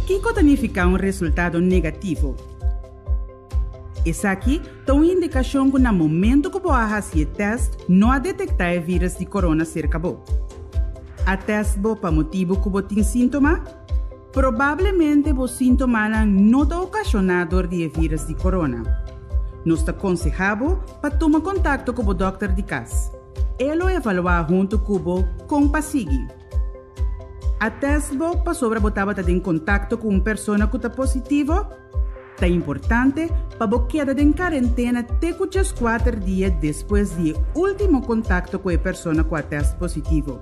Kiko ta nifiká un resultado negativo? Esaki ta un indikashon ku na momento ku bo a hasi e tèst no a detektá e vírùs di korona serka bo. A tèst bo pa motibu ku bo tin síntoma? Probablemente bo síntomanan no ta okashoná dor di e vírùs di korona. Nos ta konsehá bo pa tuma kontakto ku bo dòkter di kas. E lo evaluá huntu ku bo kon pa sigui. A tèst bo pasobra bo tabata den kontakto ku un persona ku ta positivo? Ta importante pa bo keda den karentena te ku djeskuater dia despues di e último kontakto ku e persona ku a tèst positivo.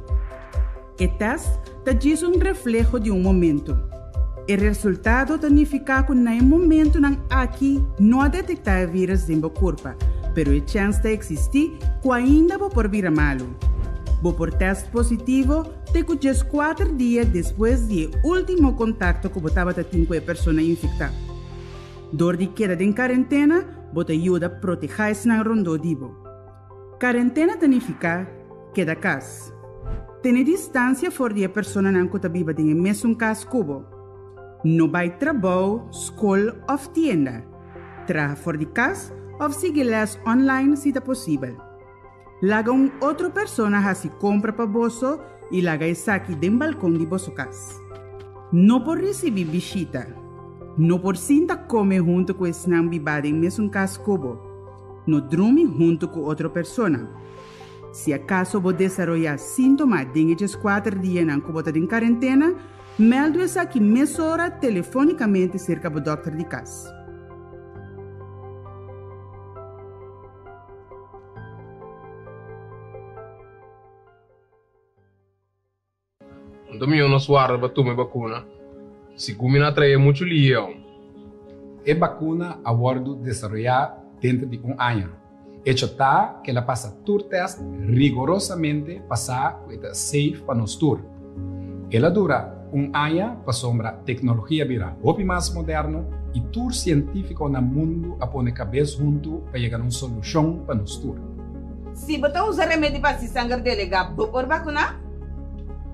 E tèst ta djis un refleho di un momentu. E resultado ta nifiká ku na e momentunan aki no a detektá e vírùs den bo kurpa, pero e chèns ta eksistí ku ainda bo por bira malu. Bo por tèst positivo te ku djeskuater dia despues di e último kontakto ku bo tabata tin ku e persona infektá. Dor di keda den karentena, bo ta yuda protehá esnan rondó di bo. Karentena ta nifiká keda kas. Tene distansia for di e personanan ku ta biba den e mesun kas ku bo. No bai trabou, skol òf tienda. Traha for di kas òf sigui lès online si ta posibel. Laga un otro persona hasi kompra pa boso i laga esaki den balkon di boso kas. No por risibí bishita. No por sinta kome huntu ku esnan bibá den mesun kas ku bo. No drumi huntu ku otro persona. Si akaso bo desaroyá síntoma den e djeskuater dianan ku bo ta den karentena, mèldu esaki mesora telefónikamente serka bo dòkter di kas. Anto mihó nos warda pa tuma e bakuna, sigun mi no a trae muchu lion. E bakuna a wòrdu desaroyá denter di un aña. Echo ta ku el a pasa tur tèst rigorosamente pa sa ku e ta safe pa nos tur. El a dura un aña pasobra teknologia bira hopi mas moderno i tur sientífiko na mundu a pone kabes huntu pa yega na un solushon pa nos tur. Si bo ta usa remedi pa hasi sanger delegá, bo por vakuná?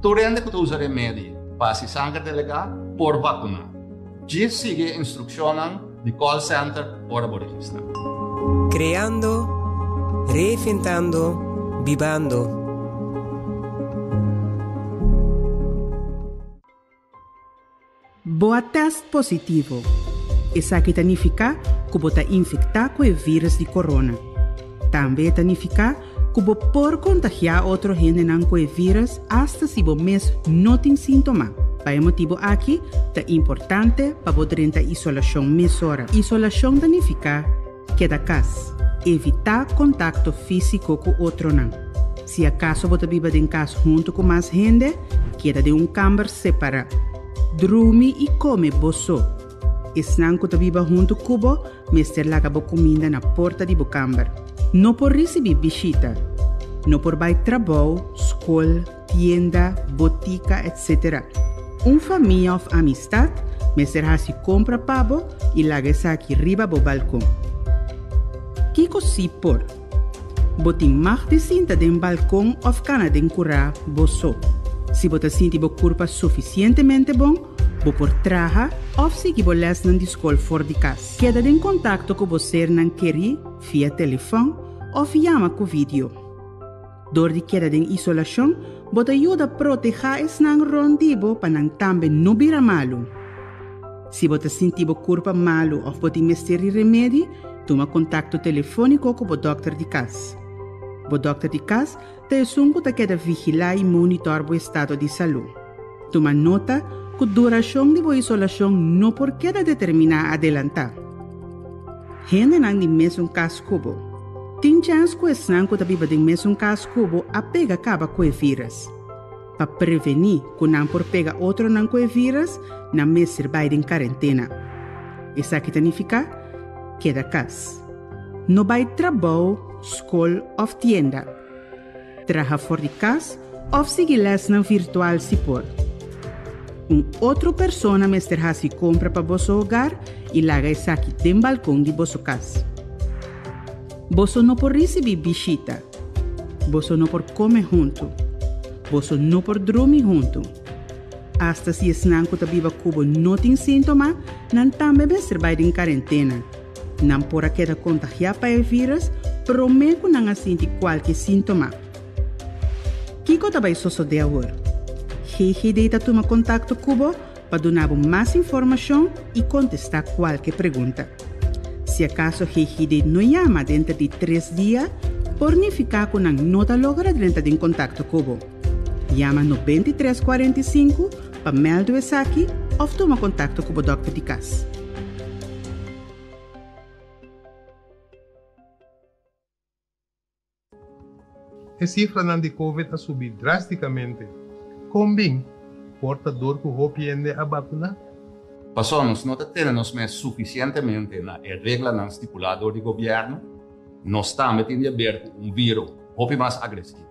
Tur hende ku ta usa remedi pa hasi sanger delegá por vakuná. Djis sigui e instrukshonnan di call center ora bo registrá. Kreando, reinventando, bibando. Bo a tèst positivo. Esaki ta nifiká ku bo ta infektá ku e vírùs di korona. Tambe e ta nifiká ku bo por kontagiá otro hendenan ku e vírùs asta si bo mes no tin síntoma. Pa e motibu aki ta importante pa bo drenta isolashon mesora. Isolashon ta nifiká keda kas. Evitá kontakto físiko ku otronan. Si akaso bo ta biba den kas huntu ku mas hende, keda den un kamber separá. Drumi i kome bo so. Esnan ku ta biba huntu ku bo mester laga bo kuminda na porta di bo kamber. No por risibí bishita. No por bai trabou, skol, tienda, botika, etc. Un famia òf amistat mester hasi kompra pa bo i laga esaki riba bo balkon. Kiko si por? Bo tin mag di sinta den balkon òf kana den kurá bo so. Si bo ta sinti bo kurpa sufisientemente bon, bo por traha òf sigui bo lèsnan di skol for di kas. Keda den kontakto ku bo sernan kerí via telefòn òf yama ku vidio. Dor di keda den isolashon, bo ta yuda protehá esnan rònt di bo pa nan tambe no bira malu. Si bo ta sinti bo kurpa malu òf bo tin mester di remedi, tuma kontakto telefóniko ku bo dòkter di kas. Bo dòkter di kas ta esun ku ta keda vigilá i monitòr bo estado di salú. Tuma nota ku durashon di bo isolashon no por keda determiná adelantá. Hendenan di mesun kas ku bo. Tin chèns ku esnan ku ta biba den mesun kas ku bo a pega kaba ku e vírùs. Pa prevení ku nan por pega otronan ku e vírùs, nan mester bai den karentena. Esaki ta nifiká, keda kas. No bai trabou, skol òf tienda. Traha for di kas òf sigui lèsnan virtual si por. Un otro persona mester hasi kompra pa boso hogar i laga esaki den balkon di boso kas. Boso no por risibí bishita. Boso no por kome huntu. Boso no por drumi huntu. Asta si esnan ku ta biba ku bo no tin síntoma, nan tambe mester bai den karentena. Nan por a keda kontagiá pa e vírus promé ku nan a sinti kualke síntoma. Kiko ta bai sosodé awor? GGD ta tuma kontakto ku bo pa duna bo mas informashon i kontestá kualke pregunta. Si akaso GGD no yama denter di tres dia, por nifiká ku nan no ta logra drenta den kontakto ku bo. Yama 93 45 pa mèldu esaki òf tuma kontakto ku bo dòkter di kas. E sifranan di Covid a subi drástikamente. Kon bin? Por ta dor ku hopi hende a bakuná? Pasobra nos no ta tene nos mes sufisientemente na e reglanan stipulá dor di gobièrnu, nos tambe tin di haber ku un viro hopi mas agresivo.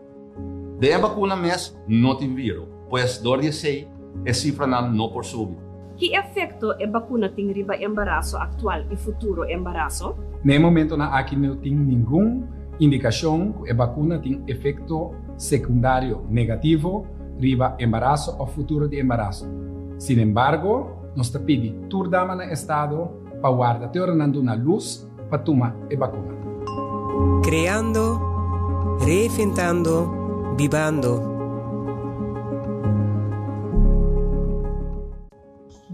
Den e bakuna mes no tin viro, pues dor di esei e sifranan no por subi. Ki efekto e bakuna tin riba embaraso aktual i futuro embaraso? Na e momentonan aki no tin ningun indikashon ku e bakuna tin efekto sekundario negativo riba embaraso òf futuro di embaraso. Sinembargo, nos ta pidi tur dama na estado pa warda te ora nan duna lus pa tuma e bakuna. Kreando, reinventando, bibando.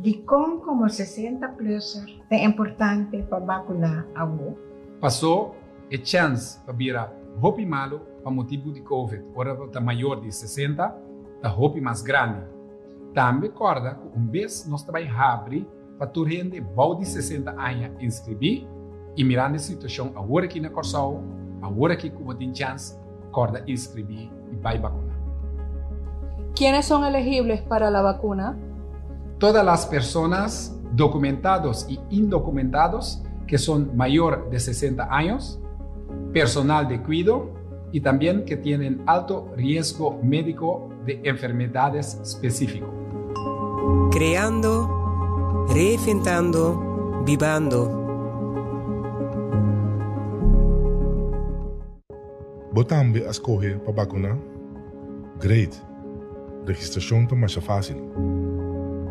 Dikon komo 60 plusser ta importante pa bakuná awor? Pasó e chèns pa bira hopi malu pa motibu di Covid ora bo ta mayor di 60 ta hopi mas grandi. Tambe kòrda ku un bes nos ta bai habri pa tur hende bou di 60 aña inskribí i mirando e situashon awor aki na Kòrsou, awor aki ku bo tin chèns, kòrda inskribí i bai bakuná. ¿Quiénes son elegibles para la vacuna? Todas las personas documentados y indocumentados que son mayor de 60 años, personal de cuido y también que tienen alto riesgo médico de enfermedades específico. Kreando, reinventando, bibando. Bo tambe a skohe pa bakuná? Great! Registrashon ta masha fásil.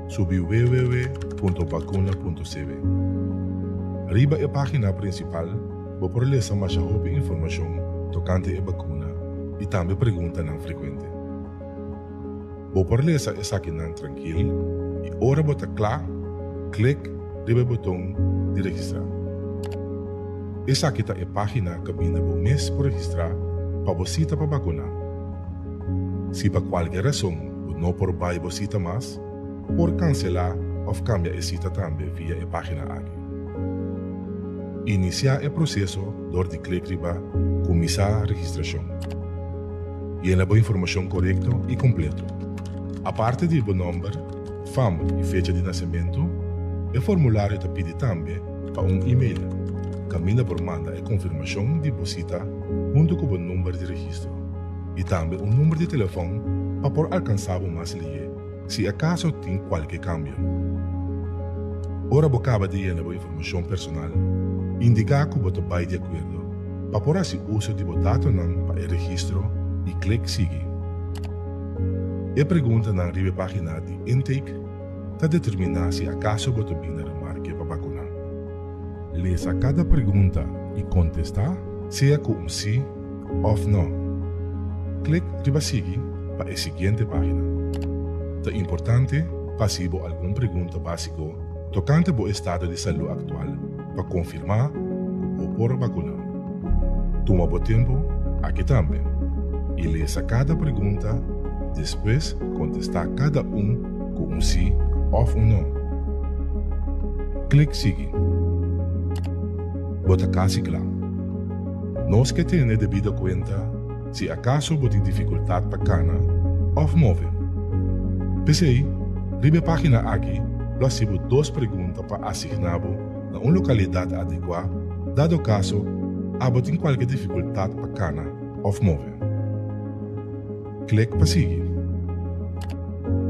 Subi www.bakuna.cw. Riba e página prinsipal bo por lesa masha hopi informashon tokante e bakuna i tambe preguntanan frekuente. Bo por lesa esakinan trankil i ora bo ta kla, klik riba e boton di registrá. Esaki ta e página kaminda bo mes por registrá pa bo sita pa bakuná. Si pa kualke rason bo no por bai bo sita mas, por kanselá òf kambia e sita tambe via e página aki. Inisiá e proseso dor di klik riba Kuminsá registrashon. Yena bo informashon korekto i kompleto. Aparte di bo nòmber, fam i fecha di nasementu, e formulario ta pidi tambe pa un e-mail kaminda por manda e konfirmashon di bo sita huntu ku bo number di registro i tambe un number di telefòn pa por alkansá bo mas lihé si akaso tin kualke kambio. Ora bo kaba di yena bo informashon personal, indiká ku bo ta bai di akuerdo pa por hasi uso di bo datonan pa e registro i klik Sigui. E preguntanan riba e página di intake ta determiná si akaso bo ta bin na remarke pa bakuná. Lesa kada pregunta i kontestá sea ku un sí òf nò. Klik riba Sigui pa e siguiente página. Ta importante pa hasi bo algun pregunta básiko tokante bo estado di salú aktual pa konfirmá ku bo por bakuná. Tuma bo tempu aki tambe i lesa kada pregunta, despues kontestá kada un ku un sí òf un nò. Klik Sigui. Bo ta kasi kla. Nos ke tene debido kuenta si akaso bo tin difikultat pa kana òf move. P'esei, riba e página aki lo hasi bo dos pregunta pa asigná bo na un lokalidat adekuá dado kaso abo tin kualke difikultat pa kana òf move. Klik pa sigui.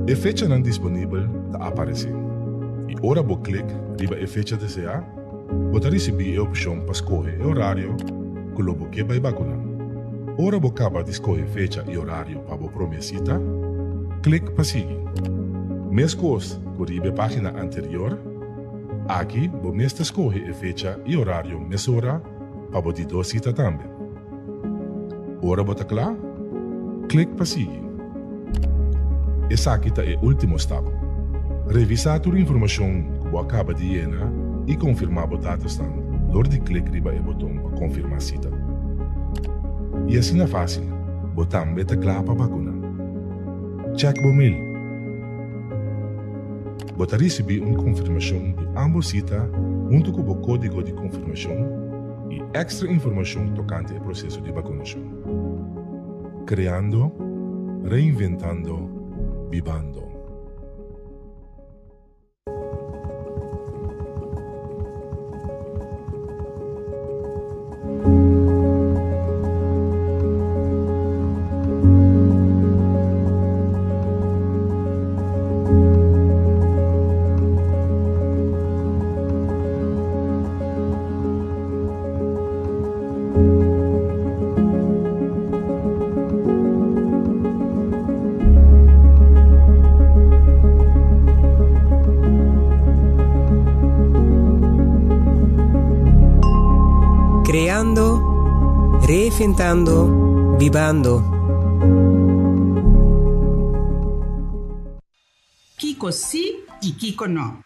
E fechanan disponibel ta aparesé i ora bo klik riba e fecha deseá, bo ta risibí e opshon pa skohe e orario ku lo bo ke bai bakuná. Ora bo kaba di skohe fecha i orario pa bo promé sita, klik pa sigui. Meskos ku riba e página anterior, aki bo mes ta skohe e fecha i orario mesora pa bo di dos sita tambe. Ora bo ta kla, klik pa sigui. Esaki ta e último stap. Revisá tur informashon ku bo a kaba di yena i konfirmá bo datosnan dor di klik riba e boton pa konfirmá sita. I asina fásil, bo tambe ta kla pa bakuná. Chèk bo mail. Bo ta risibí un konfirmashon di ámbos sita huntu ku bo kódigo di konfirmashon i èkstra informashon tokante e proseso di bakunashon. Kreando, reinventando, bibando. Creando, reinventando, bibando. Kiko sí i kiko no.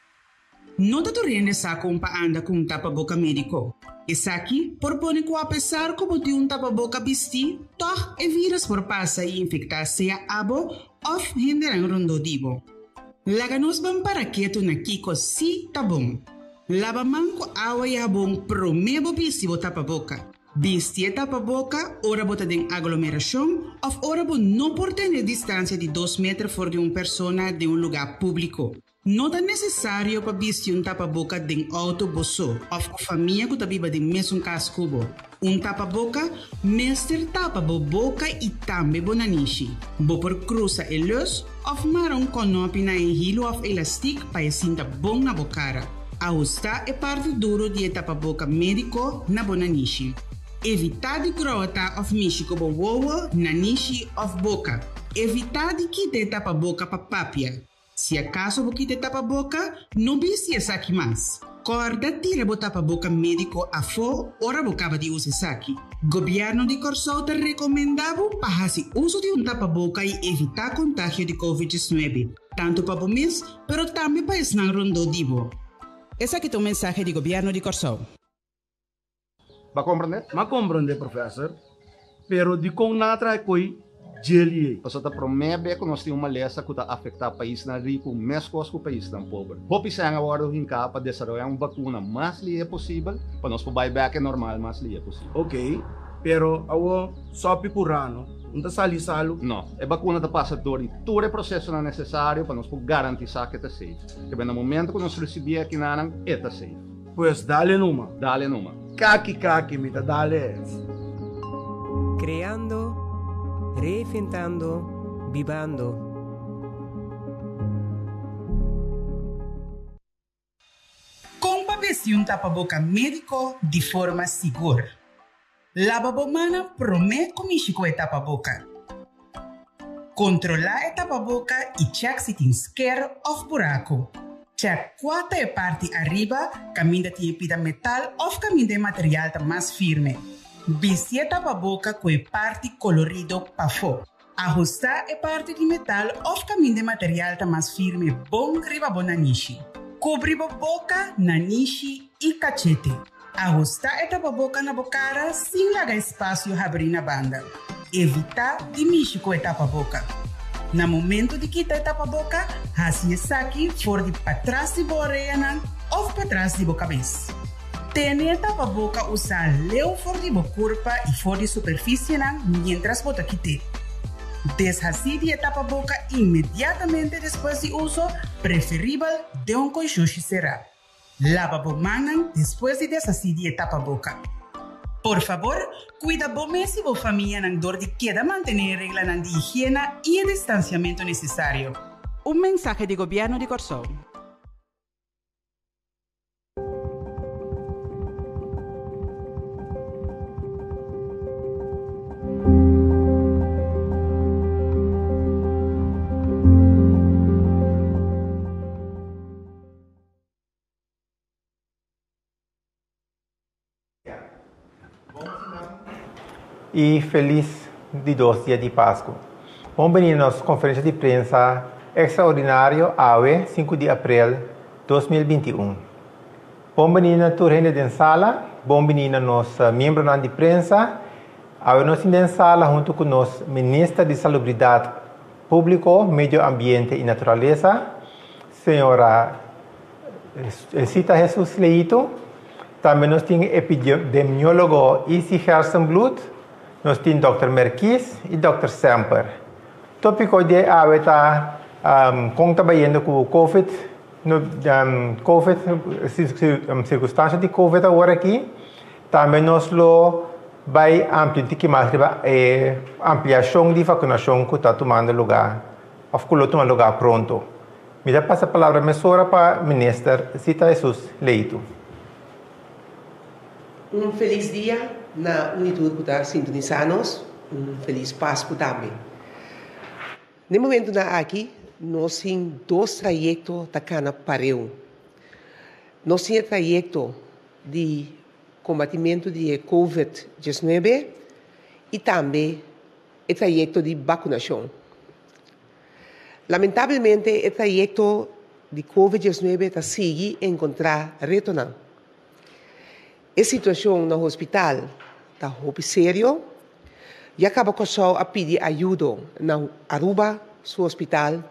No ta tur hende sa kon pa anda ku un tapaboka médiko. Esaki por pone ku apesar ku bo tin un tapaboka bistí, tòg e vírus por pasa i infektá sea abo òf hendenan rondó di bo. Laga nos ban para ketu na kiko sí ta bon. Laba man ku awa i habon promé bo bisti bo tapaboka. Bisti e tapaboka ora bo ta den aglomerashon òf ora bo no por tene distansia di dos meter for di un persona den un lugá públiko. No ta nesesario pa bisti un tapaboka den outo bo so òf ku famia ku ta biba den mesun kas ku bo. Un tapaboka mester tapa bo boka i tambe bo nanishi. Bo por krusa e lus òf mara un kònòpi na e hilu òf elastik pa e sinta bon na bo kara. Ahustá e parti duru di e tapaboka médiko na bo nanishi. Evitá di grota òf mishi ku bo wowo, nanishi òf boka. Evitá di kita e tapaboka pa papia. Si akaso bo kita e tapaboka, no bisti esaki mas. Kòrda tira bo tapaboka médiko afó ora bo kaba di usa esaki. Gobièrnu di Kòrsou ta rekomendá bo pa hasi uso di un tapaboka i evitá kontagio di Covid 19, tantu pa bo mes, pero tambe pa esnan rondó di bo. Esaki ta un mensahe di Gobièrnu di Kòrsou. Bo a komprendé? M'a komprendé, professor. Pero dikon nan a traha e koi djeli ei? Pasobra ta promé be ku nos tin un malesa ku ta afektá paisnan riku meskos ku paisnan pober. Hopi sèn a wòrdu hinká pa desaroyá un bakuna mas lihé posibel pa nos por bai bèk e normal mas lihé posibel. Oké, pero awor sòpi ku rano no ta sali salu? No, e bakuna ta pasa dor di tur e prosesonan nesesario pa nos por garantisá ku e ta safe. Kebé na momento ku nos risibí e akinanan, e ta safe. Pues dale numa. Dale numa. Kaki kaki mi ta dale es. Creando, reinventando, bibando. Kon pa bisti un tapaboka médiko di forma sigur? Laba bo mannan promé ku mishi ku e tapaboka. Kontrolá e tapaboka i chèk si tin sker òf buraku. Chèk kua ta e parti ariba kaminda tin e pida metal òf kaminda e material ta mas firme. Bisti e tapaboka ku e parti kolorido pafó. Ahustá e parti di metal òf kaminda e material ta mas firme bon riba bo nanishi. Kubri bo boka, nanishi i kachete. Ahustá e tapaboka na bo kara sin laga espasio habrí na banda. Evitá di mishi ku e tapaboka. Na momento di kita e tapaboka, hasi esaki for di patras di bo oreanan òf patras di bo kabes. Tene e tapaboka usá leu for di bo kurpa i for di superfisienan miéntras bo ta kit'é. Deshasí di e tapaboka inmediatamente despues di uso, preferibel den un konshushi será. Laba bo mannan despues di deshasí di e tapaboka. Por fabor, kuida bo mes i bo famianan dor di keda mantené e reglanan di higiena i e distansiamentu nesesario. Un mensahe di Gobièrnu di Kòrsou. i felis di dos dia di Pasku. Bon bini na nos konferensha di prensa ekstraordinario awe sinku di aprel 2021. Bon bini na tur hende den sala, bon bini na nos miembronan di prensa. Awe nos tin den sala huntu ku nos Minister di Salubridat Públiko, Medio Ambiente i Naturalesa, señora Elsita Jesus Leito. Tambe nos tin epidemiólogo Isi Gerstenbluth, nos tin dòkter Merkies i dòkter Semper. Tópiko di awe ta kon ta bayendo ku Covid, Covid, sirkunstansha di Covid awor aki. Tambe nos lo bai amplia un tiki mas riba e ampliashon di vakunashon ku ta tumando lugá òf ku lo tuma lugá pronto. Mi ta pasa palabra mesora pa Minister Zita Jesus Leito. Un felis dia na un y tur cu ta sintonisa nos, un felis Pascu tambe. N'e momentonan aki nos tin dos trayecto ta cana pareu. Nos tin e trayecto di combatimento di e Covid 19 y tambe e trayecto di vacunacion. Lamentablemente e trayekto di Covid 19 ta sigui enkontrá retonan. E situashon na hospital ta hopi serio. Ya kaba Kòrsou a pidi ayudo na Aruba su hospital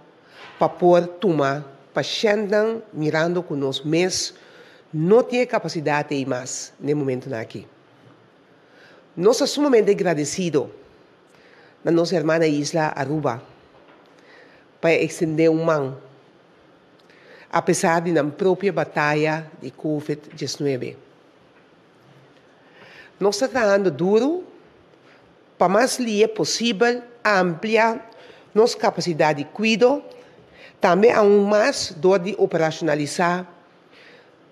pa por tuma pashèntnan mirando ku nos mes no tin e kapasidat ei mas na e momentunan aki. Nos ta sumamente gradesido na nos hermana isla Aruba pa e extende un man apesar di nan propio bataya di Covid 19. Nos ta trahando duro pa mas lie posibel amplia nos capacidad di cuido, tambe aun mas door di operacionalisa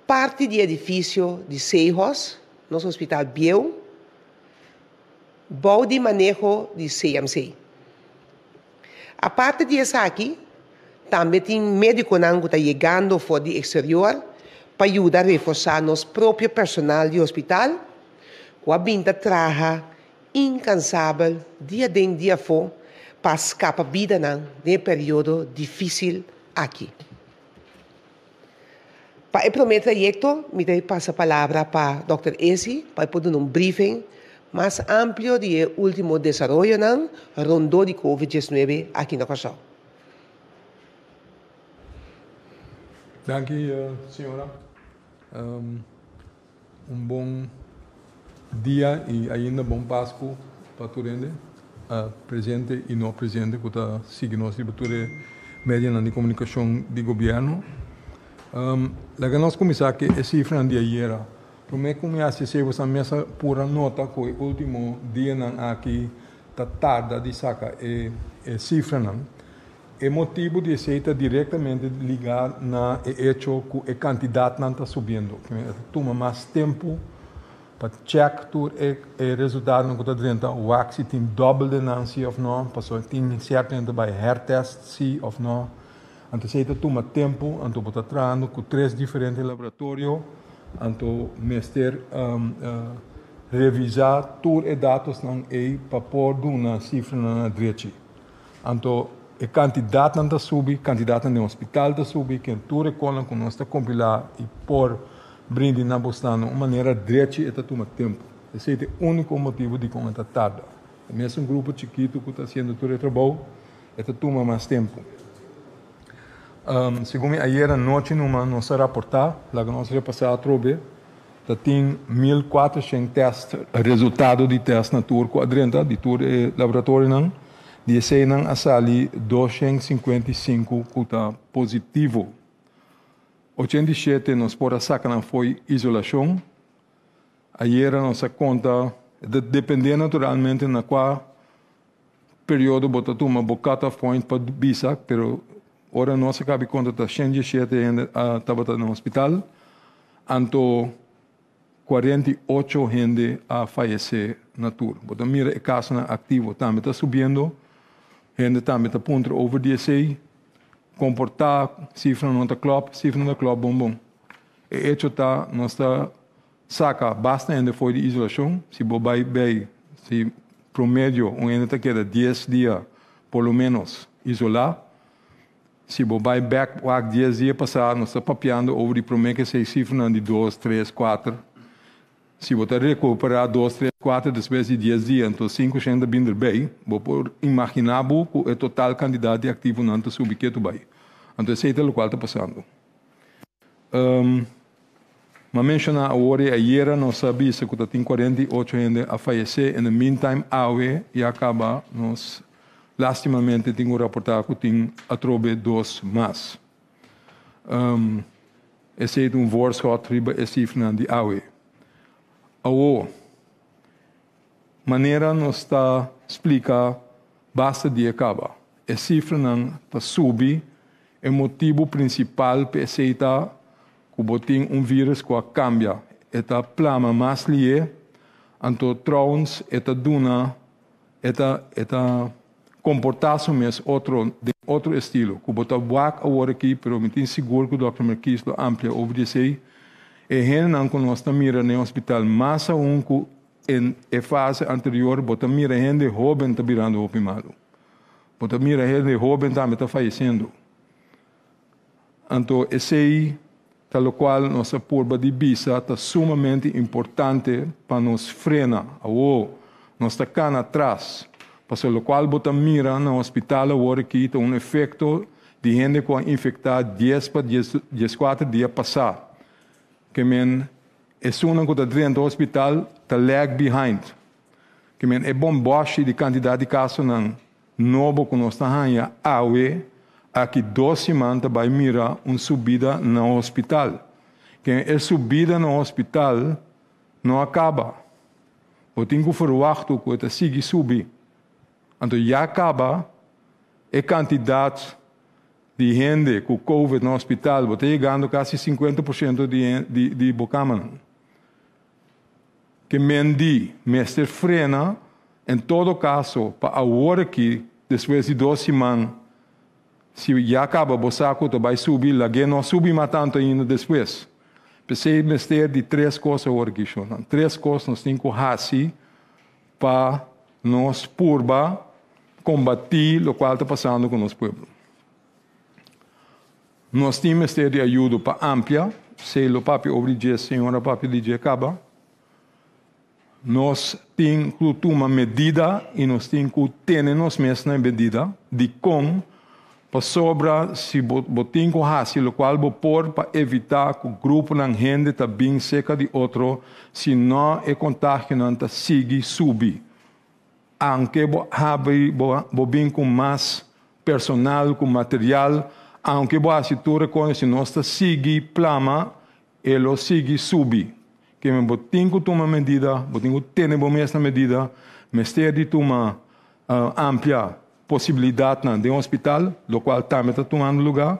parti di edificio di Sehos, nos hospital bieu, Bou di maneho di CMC. Aparte di esaki, tambe tin médikonan ku ta yegando for di eksterior pa yuda reforsá nos propio personal di hospital ku a bin ta traha inkansabel dia den dia afó pa skapa bidanan den e periodo difísil aki. Pa e promé trayekto mi ta pasa palabra pa dòkter Esi pa e por duna un briefing mas amplio di e último desaroyonan rondó di Covid 19 aki na Kòrsou. Danki señora. Un bon dia y ainda bon Pascu pa tur hende presente y no presente cu ta sigui nos riba tur e medianan di comunicacion di gobierno. Laga nos cuminsa cu e cifranan di ayera. Prome cu mi haci esey boso a mesa pura nota cu e ultimo dianan aki ta tarda di saca e cifranan. E motibu di esei ta direktamente ligá na e echo ku e kantidatnan ta subiendo. E ta tuma mas tempu pa chèk tur e resultadonan ku ta drenta, wak si tin dòbel den nan si òf nò, pasobra tin sierto hende ta bai hertèst si òf nò. Anto esei ta tuma tempu, anto bo ta trahando ku tres diferente laboratorio, anto mester revisá tur e datosnan ei pa por duna sifranan na drechi. Anto e kantidatnan ta subi, kantidatnan den hospital ta subi, ken tur e konan ku nos ta kompilá i por brindi na bosnan na un manera drechi e ta tuma tempu. Esei ta e úniko motibu dikon e ta tarda. E mesun grupo chikitu ku ta hasiendo tur e trabou e ta tuma mas tempu. Segun mi ayera nochi numa nos a raportá, laga nos repasá atrobe. Ta tin 1400 tèst, resultado di tèst na tur ku a drenta di tur e laboratorionan. Di eseinan a sali 255 ku ta positivo. 87 nos por a saka nan fo'i isolashon. Ayera nos a konta, e ta dependé naturalmente na kua periodo bo ta tuma bo cut off point pa bisa, pero ora nos a kabi konta ta 117 hende a tabata na hospital, anto 48 hende a fayesé na tur. Bo ta mira e kasonan aktivo tambe ta subiendo, hende tambe ta puntra over di esei, komportá, sifranan no ta klòp, sifranan ta klòp bon bon. E echo ta nos ta saka basta hende for di isolashon, si bo bai bei si. Promedio un hende ta keda dies dia por lo menos isolá. Si bo bai bèk wak dies dia pasá nos ta papiando over di promé ke esei sifranan di dos, tres, kuater. Si bo ta rekuperá dos, tres, kuater despues di dies dia anto sinku shent ta bin derbei, bo por imaginá bo ku e total kantidat di aktivonan ta subi ketu bai. Anto esei ta lokual ta pasando. M'a menshoná awor i ayera nos a bisa ku ta tin 48 hende a fayesé. In the meantime awe ya kaba nos lastimamente tin ku raportá ku tin atrobe dos mas. Esei ta un voorschot riba e sifranan di awe. Awor, manera nos ta splika basta dia kaba, e sifranan ta subi. E motibu prinsipal pa esei ta ku bo tin un vírus ku a kambia, e ta plama mas lié, anto trouwens e ta duna, e ta e ta komportá su mes otro den otro estilo ku bo ta wak awor aki, pero mi tin sigur ku dòkter Merkies lo amplia over di esei. E hendenan ku nos ta mira den hospital mas aun ku en e fase anterior bo ta mira hende hóben ta birando hopi malu. Bo ta mira hende hóben tambe ta fayesiendo. Anto esei ta lokual nos a purba di bisa ta sumamente importante pa nos frena. Awor nos ta kana atras, pasobra lokual bo ta mira na hospital awor aki ta un efekto di hende ku a infektá dies pa dieskuater dia pasá. Ke men esunnan ku ta drenta hospital ta lag behind. Ke men e bombòshi di kantidat di kasonan nobo ku nos ta haña awe aki dos siman ta bai mira un subida na hospital. Ke e subida na hospital no a kaba. Bo tin ku ferwachtu ku e ta sigui subi. Anto ya kaba e kantidat di hende ku covid na hospital bo ta yegando kasi 50% di di bo kamanan. Ke men di mester frena en todo kaso pa awor aki despues di dos siman si ya kaba bo sa ku ta bai subi lag'é no subi mas tantu ainda despues. P'esei mester di tres kos awor aki shonnan. Tres kos nos tin ku hasi pa nos purba kombatí lokual ta pasando ku nos pueblo. Nos tin mester di ayudo pa amplia, esei lo papia over di dje, señor a papia di dje kaba. Nos tin ku tuma medida i nos tin ku tene nos mes na e medida. Dikon? Pasobra si bo bo tin ku hasi lokual bo por pa evitá ku gruponan hende ta bin serka di otro, si no e kontagionan ta sigui subi. Aunke bo habri bo bo bin ku mas personal ku material, aunke bo hasi tur e kos si nos ta sigui plama e lo sigui subi. Kimen bo tin ku tuma medida, bo tin ku tene bo mes na medida, mester di tuma amplia posibilidatnan den hospital, lokual tambe ta tumando lugá.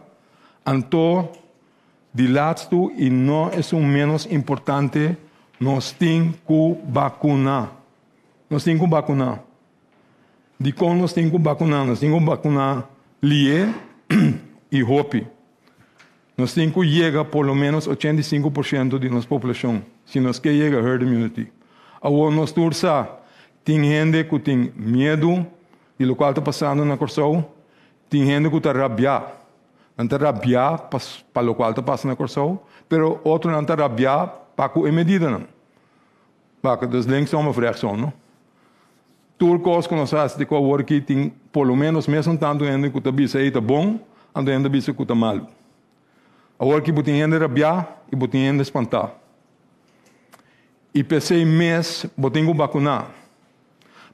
Anto di latstu i no esun ménos importante, nos tin ku bakuná. Nos tin ku bakuná. Dikon nos tin ku bakuná? Nos tin ku bakuná lié i hopi. Nos tin ku yega por lo ménos 85% di nos poblashon si nos ke yega herd immunity. Awor nos tur sa tin hende ku tin miedu di lokual ta pasando na Kòrsou, tin hende ku ta rabiá. Nan ta rabiá pa lokual ta pasa na Kòrsou, pero otronan ta rabiá pa ku e medidanan. Wak, dus linksom of rechtsom, no? Tur kos ku nos hasi di ku awor aki tin por lo menos mesun tantu hende ku ta bisa ei ta bon, anto hende ta bisa ku ta malu. Awor aki bo tin hende rabiá i bo tin hende spantá. I p'esei mes bo tin ku bakuná.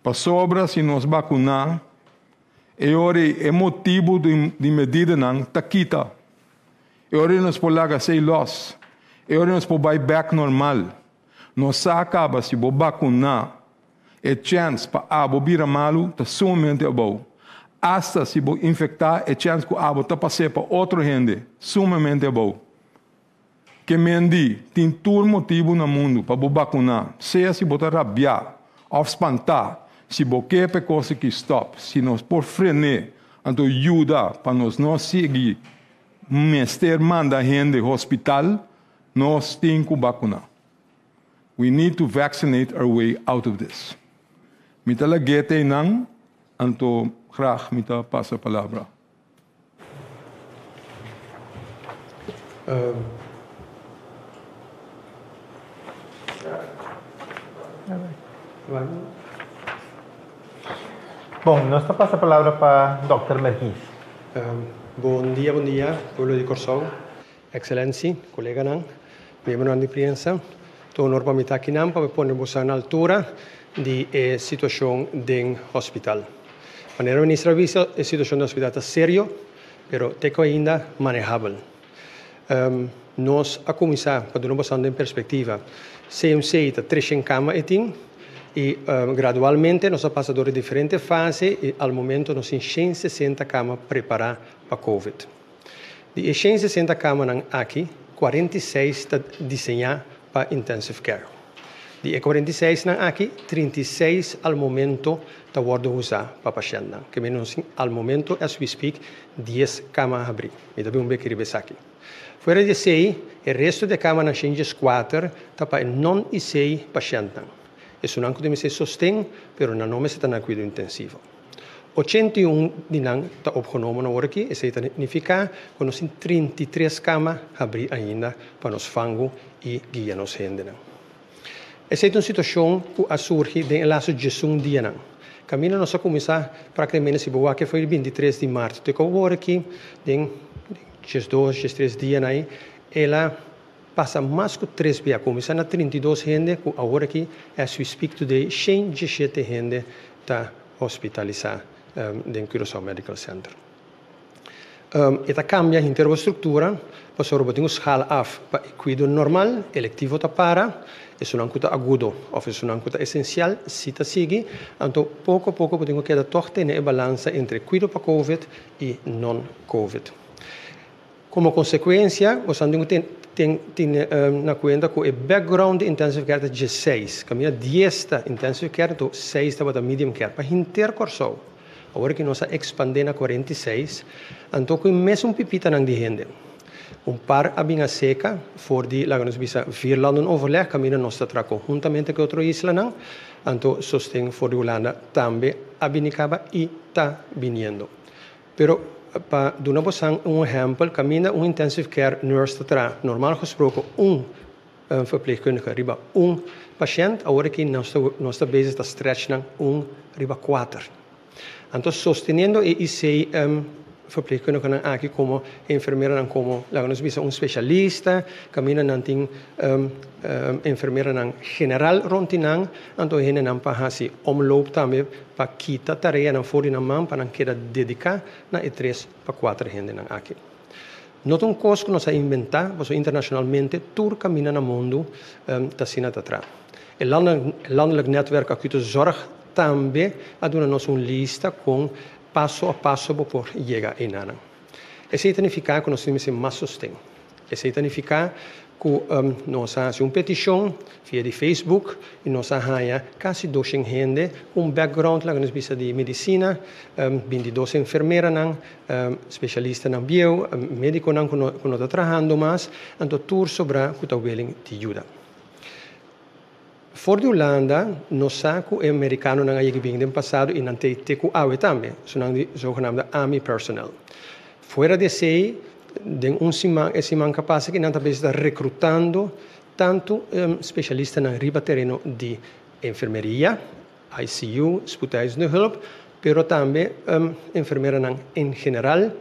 Pasobra si nos bakuná, e ora ei e motibu di medidanan ta kita. E ora ei nos por laga esei lòs. E ora ei nos por bai bèk normal. Nos sa kaba si bo bakuná, e chèns pa abo bira malu ta sumamente abou. Asta si bo infektá, e chèns ku abo ta pas'é pa otro hende, sumamente abou. Ke men di, tin tur motibu na mundu pa bo bakuná, sea si bo ta rabiá òf spantá, si bo ke pa e kos aki stòp, si nos por fren'é, anto yuda pa nos no sigui mester manda hende hospital. Nos tin ku bakuná. We need to vaccinate our way out of this. Mi ta lag'é te einan, anto graag mi ta pasa palabra. Bon, nos ta pasa palabra pa dòkter Merkies. Bon dia, bon dia, pueblo di Kòrsou. Ekselensi, koleganan, miembronan di prensa, ta un honor pa mi ta akinan pa mi pone boso na altura di e situashon den hospital. Manera minister a bisa, e situashon den hospital ta serio, pero te ku ainda manehabel. Nos a kuminsá, pa duna boso den perspektiva, CMC ta treshen kama e tin i gradualmente nos a pasa dor di diferente fase i al momento nos tin 160 kama prepará pa covid. Di e 160 kamanan aki, 46 ta diseñá pa intensive care. Di e 46 nan aki, 36 al momento ta wòrdu usá pa pashèntnan. Ke men nos tin al momento, as we speak, dies kama habrí. Mi ta bin un beki riba esaki. Fuera di esei, e resto di e kamanan 104 ta pa e non-IC pashèntnan. Esunnan ku ta mester sosten, pero nan no mester ta na kuido intensivo. 81 di nan ta opgenomen awor aki, esei ta nifiká ku nos tin 33 kama habrí ainda pa nos fangu i guia nos hendenan. Esei ta un situashon ku a surgi den e lastu 11 dianan. Kaminda nos a kuminsá praktikamente si bo wak for di 23 di mart te ku awor aki den 12, 13 dianan ei el a pasa mas ku tres bia, kuminsá na 32 hende ku awor aki as we speak today 117 hende ta hospitalisá den Curaçao Medical Center. E ta kambia henter bo struktura pasobra bo tin ku schaal af pa e kuido normal, elektivo ta para, esunnan ku ta agudo òf esunnan ku ta esensial si ta sigui, anto poko a poko bo tin ku keda tòg tene e balansa entre kuido pa covid i non-covid. Komo konsekuensia, bo sa tin ku tene na kuenta ku e background di intensive care ta 16, kaminda dies ta intensive care anto seis tabata medium care pa henter Kòrsou. Awor ki nos a ekspandé na 46, anto ku e mesun pipitanan di hende. Un par a bin aseka for di, laga nos bisa, vierlandenoverleg, kaminda nos ta traha konhuntamente ku e otro islanan, anto sosten for di Hulanda tambe a bini kaba i ta biniendo. Pero pa duna bosan un ehèmpel, kaminda un intensive care nurse ta traha, normal gesproken un verpleegkundige riba un pashènt, awor aki nos ta nos ta bezig ta stretch nan un riba kuater. Anto sosteniendo e IC verpleegkundigenan aki komo enfermeranan komo laga nos bisa un spesialista, kaminda nan tin enfermeranan general rond di nan, anto e hendenan pa hasi omloop tambe pa kita tareanan for di nan man pa nan keda dediká na e tres pa kuater hendenan aki. No ta un kos ku nos a inventá, pasobra internashonalmente tur kaminda na mundu ta asina ta traha. E Landelijk Netwerk Acute Zorg tambe a duna nos un lista kon paso a paso bo por yega einanan. Esei ta nifiká ku nos tin mester mas sosten. Esei ta nifiká ku nos a hasi un petishon via di Facebook i nos a haña kasi 200 hende ku un background laga nos bisa di medisina, 22 enfermeranan, spesialistanan bieu, médikonan ku no ta trahando mas, anto tur sobrá ku ta willing di yuda. For di Hulanda nos sa ku e merikanonan a yega bin den pasado i nan t'ei te ku awe tambe, su nan di zogenaamde army personnel. Fuera di esei, den un siman, e siman ku a pasa aki nan ta bezig ta rekrutando tantu spesialistanan riba tereno di enfermeria, ICU, spoedeisende hulp, pero tambe enfermeranan en general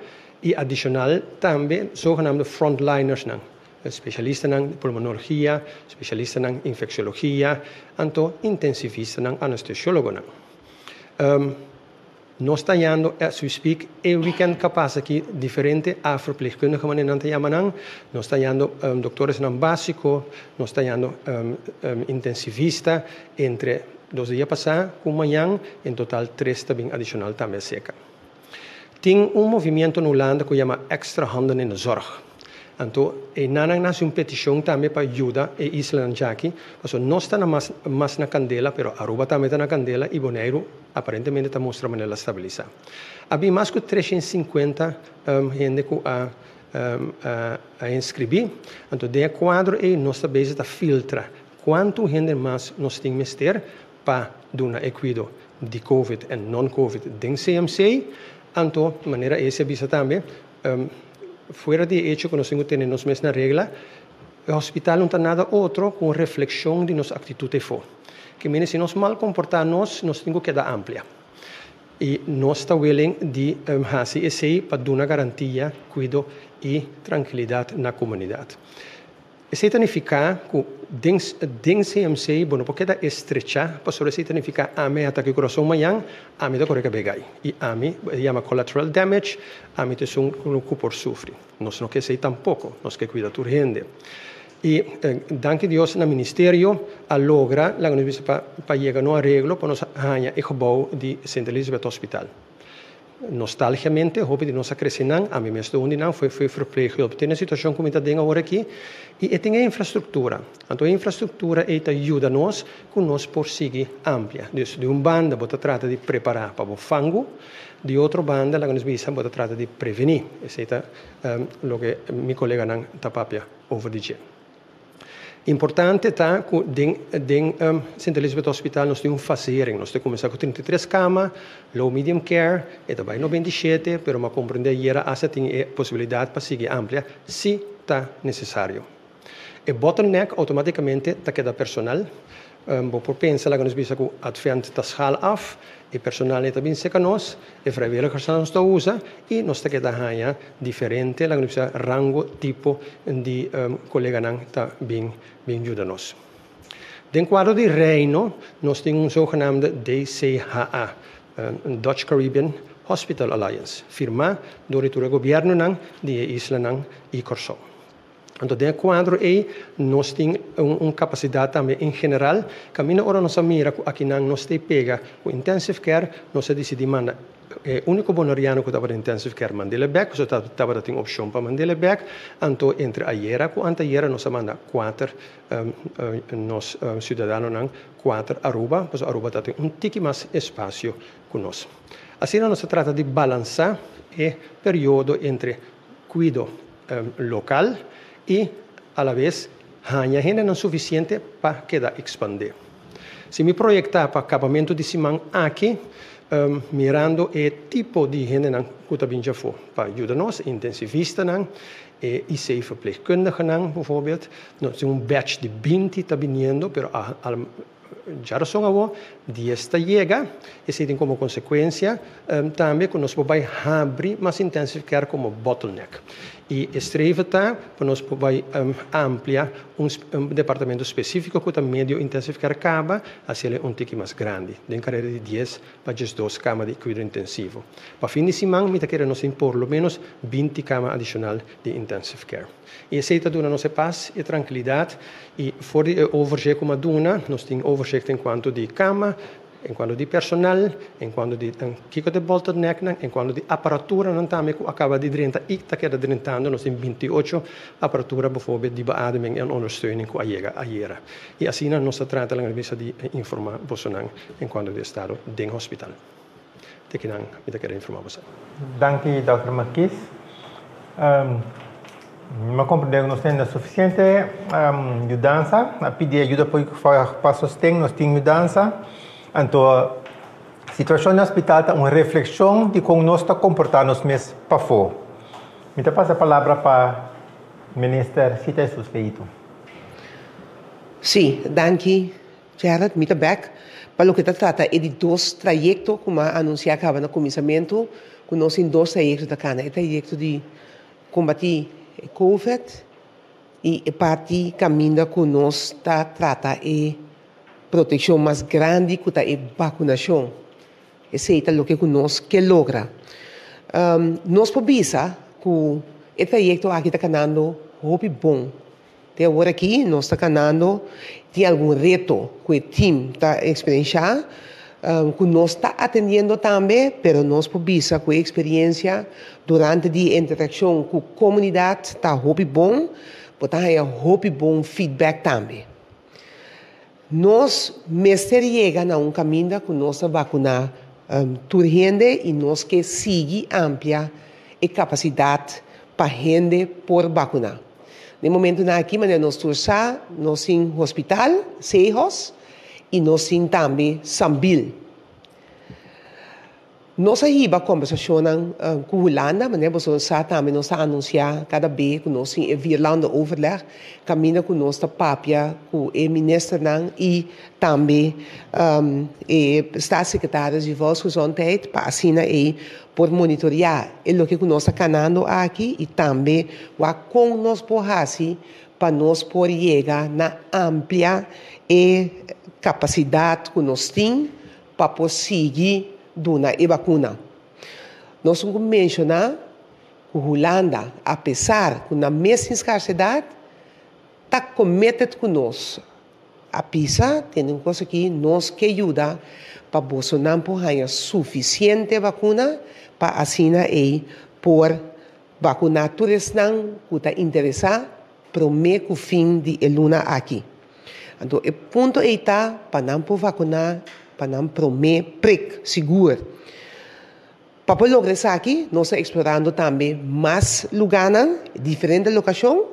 i adishonal tambe zogenaamde frontlinersnan, Spesialistanan di pulmonologia, spesialistanan infeksiologia, anto intensivistanan, anestesiólogonan. Nos ta hañando, as we speak, e weekend ku a pasa aki diferente a verpleegkundige manera nan ta yama nan. Nos ta hañando doktoresnan básiko, nos ta hañando intensivista entre dos dia pasá ku mañan, en total tres ta bin adishonal tambe aserka. Tin un movimiento na Hulanda ku yama Extra Handen in de Zorg. Anto e nannan a hasi un petishon tambe pa yuda e islanan djaki, pasobra nos ta na mas mas na kandela, pero Aruba tambe ta na kandela i Boneiru aparentemente ta mustra manera la stabilisá. A bin mas ku 350 hende ku a a inskribí. Anto den e kuadro ei nos ta bezig ta filtra kuantu hende mas nos tin mester pa duna e kuido. di Covid en non-Covid den CMC. Anto, manera ese a bisa tambe, fuera di e hecho ku nos tin ku tene nos mes na regla, e hospital no ta nada otro ku un reflekshon di nos aktitut efo. Ke mene si nos mal komportá nos, nos tin ku keda amplia. I nos ta willing di hasi esei pa duna garantia, kuido i trankilidat na komunidat. Esei ta nifiká ku den den CMC bo no por keda estrechá pasobra esei ta nifiká ami a ataka e kurason mañan, ami ta kore kab'é gai i ami, e yama collateral damage, ami ta esun ku por sufri. Nos no ke esei tampoko, nos ke kuida tur hende. I danki Dios na ministerio a logra laga nos bisa pa pa yega na un areglo pa nos haña e gebou di Sint Elisabeth Hospital. Nostalgiamente hopi di nos a krese nan, ami mes ta un di nan, foi foi verpleeghulp. Te na e situashon ku mi ta den awor aki i e tin e infrastruktura. Anto e infrastruktura ei ta yuda nos ku nos por sigui amplia. Dus di un banda bo ta trata di prepará pa bo fangu, di otro banda laga nos bisa bo ta trata di prevení. Esei ta loke mi koleganan ta papia over di dje. Importante ta ku den den Sint Elisabeth Hospital nos tin un fasering. Nos ta kuminsá ku 33 kama, low medium care, e ta bai 97, pero mi a komprendé ayera asta tin e posibilidat pa sigui amplia si ta nesesario. E bottleneck outomátikamente ta keda personal. Bo por pensa laga nos bisa ku Advent ta schaal af, e personal ei ta bin seka nos, e vrijwilligersnan nos ta usa i nos ta keda haña diferente laga nos bisa rango, tipo di koleganan ta bin bin yuda nos. Den kuadro di Reino nos tin un zogenaamde DCHA, Dutch Caribbean Hospital Alliance, firmá dor di tur e gobièrnunan di e islanan i Kòrsou. Anto den e kuadro ei nos tin un kapasidat tambe en general. Kaminda ora nos a mira ku akinan nos ta e pega ku intensive care, nos a disidí manda e úniko boneriano ku tabata intensive care mand'el bèk, pasobra tabata tin opshon pa mand'el bèk. Anto entre ayera ku antayera nos a manda kuater nos siudadanonan kuater Aruba, pasobra Aruba ta tin un tiki mas espasio ku nos. Asina nos a trata di balansá e periodo entre kuido lokal i alabes haña hendenan sufisiente pa keda ekspandé. Si mi proyektá pa kabamentu di siman aki, mirando e tipo di hendenan ku ta bin djafó pa yuda nos, e intensivistanan, e IC-verpleegkundigenan bijvoorbeeld, nos tin un batch di binti ta biniendo, pero Djarason awor, dies ta yega, esei tin komo konsekuensia tambe ku nos por bai habri mas intensive care komo bottleneck. I e streven ta pa nos por bai amplia un departamento spesífiko ku ta medio intensive care kaba, hasiel un tiki mas grandi, den karera di dies pa 12 kama di kuido intensivo. Pa fin di siman mi ta kere nos tin por lo ménos 20 kama adishonal di intensive care. I esei ta duna nos e pas, e trankilidat i for di e overzicht ku mi a duna, nos tin overzicht en kuanto di kama, en kuanto di personal, en kuanto di kiko ta e bottlenecknan, en kuanto di aparaturanan tambe ku a kaba di drenta i ta keda drentando. Nos tin 28 aparatura bijvoorbeeld di beademing en ondersteuning ku a yega ayera. I asina nos ta trata laga bisa di informa bosonan en kuanto di estado den hospital. Te kinan mi ta kere informa boso. Danki Dòkter Marquis. Mi a komprendé ku nos tin sufisiente yudansa. A pidi ayuda pa sosten, nos tin yudansa. Anto situashon na hospital ta un reflekshon di kon nos ta komportá nos mes pafó. Mi ta pasa palabra pa Minister Sita Jesus Leito. Sí, danki Gerard, mi ta bek pa loke ta trata e di dos trayekto ku mi a anunsiá kaba na kuminsamentu, ku nos tin dos trayekto ta kana, e trayekto di kombatí e covid i e parti kaminda ku nos ta trata e protekshon mas grandi ku ta e bakunashon. Esei ta loke ku nos ke logra. Nos por bisa ku e trayekto aki ta kanando hopi bon. Te awor aki nos ta kanando, tin algun reto ku e team ta eksperenshá, ku nos ta atendiendo tambe, pero nos por bisa ku e eksperensia durante di e interakshon ku komunidat ta hopi bon, bo ta haña hopi bon feedback tambe. Nos mester yega na un kaminda ku nos ta bakuná tur hende i nos ke sigui amplia e kapasidat pa hende por bakuná. Den momentunan aki manera nos tur sa, nos tin hospital, Sehos, i nos tin tambe Sambil. Nos a hiba kombersashonnan ku Hulanda, manera boso sa tambe nos ta anunsiá kada be ku nos tin e vierlandenoverleg, kaminda ku nos ta papia ku e ministernan i tambe e staatssecretaris di Volksgezondheid pa asina ei por monitoreá e loke ku nos ta kanando aki i tambe wak kon nos por hasi pa nos por yega na amplia e kapasidat ku nos tin pa por sigui duna e bakuna. Nos tin ku menshoná ku Hulanda, apesar ku nan mes tin skarsedat, ta committed ku nos. A pisa, tende un kos aki, nos ke yuda pa bosonan por haña sufisiente bakuna pa asina ei por bakuná tur esnan ku ta interesá promé ku fin di e luna aki. Anto e punto ei ta pa nan por vakuná pa nan promé prik sigur. Pa por logra esaki nos ta eksplorando tambe mas lugánan, diferente lokashon,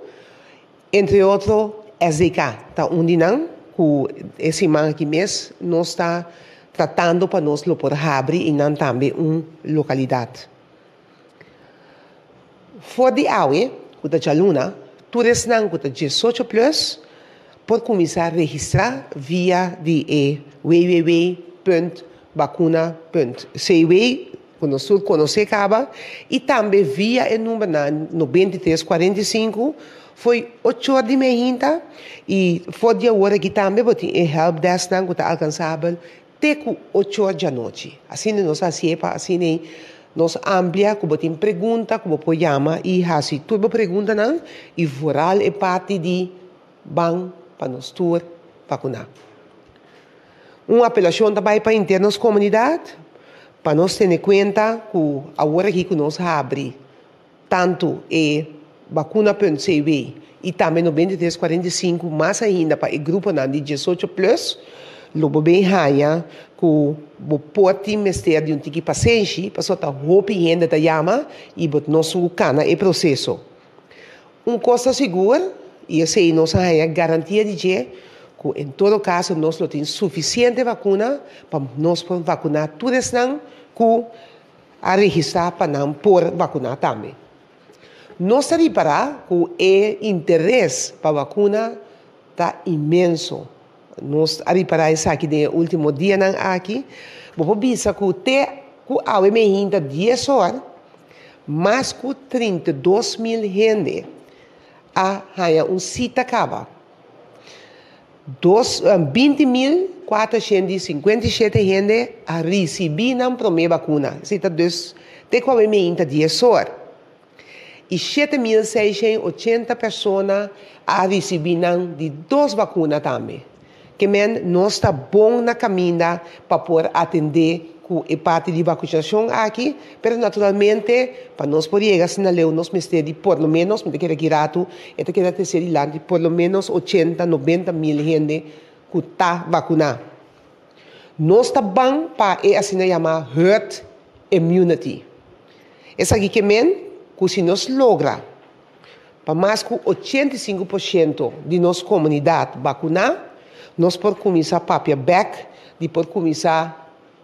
entre otro SDK ta un di nan ku e siman aki mes nos ta tratando pa nos lo por habri einan tambe un lokalidat. For di awe, ku ta djaluna, tur esnan ku ta diesocho plus por kuminsá registrá via di e www.bakuna.cw, ku nos tur konosé kaba, i tambe via e numbernan 93 45 fo'i ocho or di meinta i for di awor aki tambe bo tin e helpdesknan ku ta alkansabel Te ku ocho or djanochi. Asina nos hasié pa asina ei nos amplia ku bo tin pregunta ku bo por yama i hasi tur bo preguntanan i vooral e parti di ban pa nos tur vakuná. Un apelashon ta bai pa henter nos komunidat pa nos tene kuenta ku awor aki ku nos habri tantu e bakuna punt cw i tambe 93 45 mas ainda pa e gruponan di 18 plus, lo bo bin haña ku bo por tin mester di un tiki pasenshi pasobra ta hopi hende ta yama i bo no su kana e proseso. Un kos ta sigur i esei nos a haña garantia di dje ku en todo kaso nos lo tin sufisiente bakuna pa nos por vakuná tur esnan ku a registrá pa nan por vakuná tambe. Nos ta ripará ku e interes pa vakuna ta inmenso. Nos a ripará esaki den e último dianan aki. Bo por bisa ku te ku awe meinta dies or, mas ku 32 mil hende a haña un sita kaba. Dos, 20.457 hende a risibí nan promé bakuna. Esei ta dus te ku awe meinta 10 or. I 7680 persona a risibí nan di dos bakuna tambe. Ke men nos ta bon na kaminda pa por atendé ku e parti di vakunashon aki, pero naturalmente pa nos por yega asina leu nos mester di por lo menos, mi ta kere aki ratu e ta keda trese dilanti, por lo menos 80, 90 mil hende ku ta vakuná. Nos ta ban pa e asina yamá herd immunity. Esaki ke men ku si nos logra pa mas ku 85% di nos komunidat vakuná, nos por kuminsá papia bèk di por kuminsá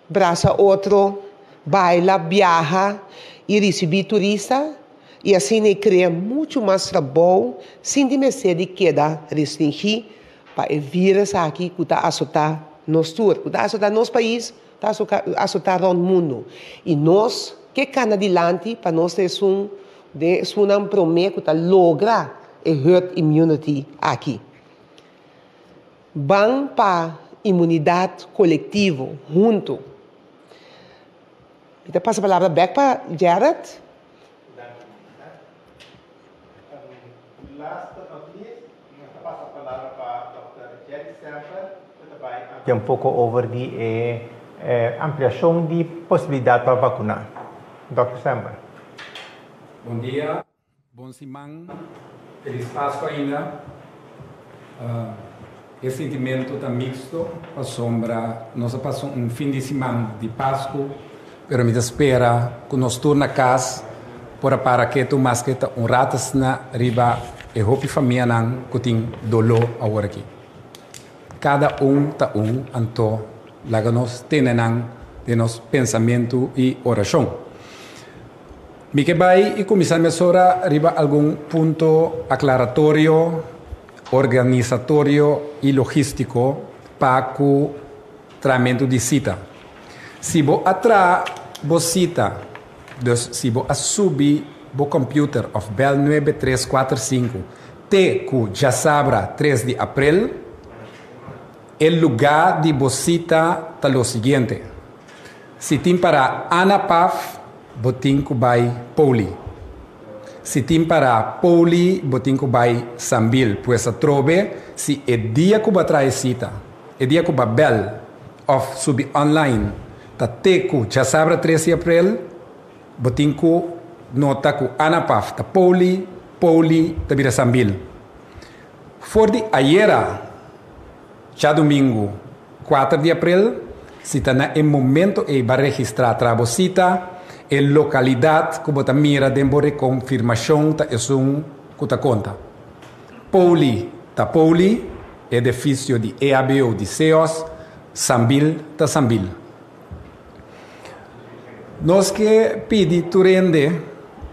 brasa otro, baila, biaha i risibí turista i asina e krea muchu mas trabou sin di mester di keda restringí pa e vírus aki ku ta asotá nos tur, ku ta asotá nos pais, ta asotá rònt mundu. I nos ke kana dilanti pa nos ta esun den esunnan promé ku ta logra e herd immunity aki. Ban pa inmunidat kolektivo huntu. Mi ta pasa palabra bèk pa Gerrit. Last but not least, nos ta pasa palabra pa Dòkter Jerry Semper ku ta bai amplia un poko over di e ampliashon di posibilidat pa vakuná. Dòkter Semper. Bon dia, bon siman, felis Pasku ainda. E sintimentu ta mixto pasobra nos a pasa un fin di siman di Pasku, pero mi ta spera ku nos tur na kas por a para ketu maske ta un rato asina riba e hopi famianan ku tin doló aworakí. Kada un ta un, anto laga nos tene nan. den nos pensamentu i orashon. Mi ke bai i kuminsá mesora riba algun punto aklaratorio, organisatorio i logístiko pa ku trahamentu di sita. Si bo a traha bo sita, dus si bo a subi bo kòmpiuter òf bèl nuebe tres kuater sinku te ku djasabra tres di aprel, e lugá di bo sita ta lo siguiente. Si tin pará Ana Paf, bo tin ku bai Poli. Si tin pará Poli, bo tin ku bai Sambil. Pues atrobe, si e dia ku bo a traha e sita, e dia ku bo a bèl òf subi online ta te ku djasabra tres di aprel, bo tin ku nota ku Ana Paf ta Poli, Poli ta bira Sambil. For di ayera, djadumingu kuater di aprel, si ta na e momento ei ba registrá tra bo sita, e lokalidat ku bo ta mira den bo rekonfirmashon ta esun ku ta konta. Poli ta Poli, edefisio di EHBO di CEOS, Sambil ta Sambil. Nos ke pidi tur hende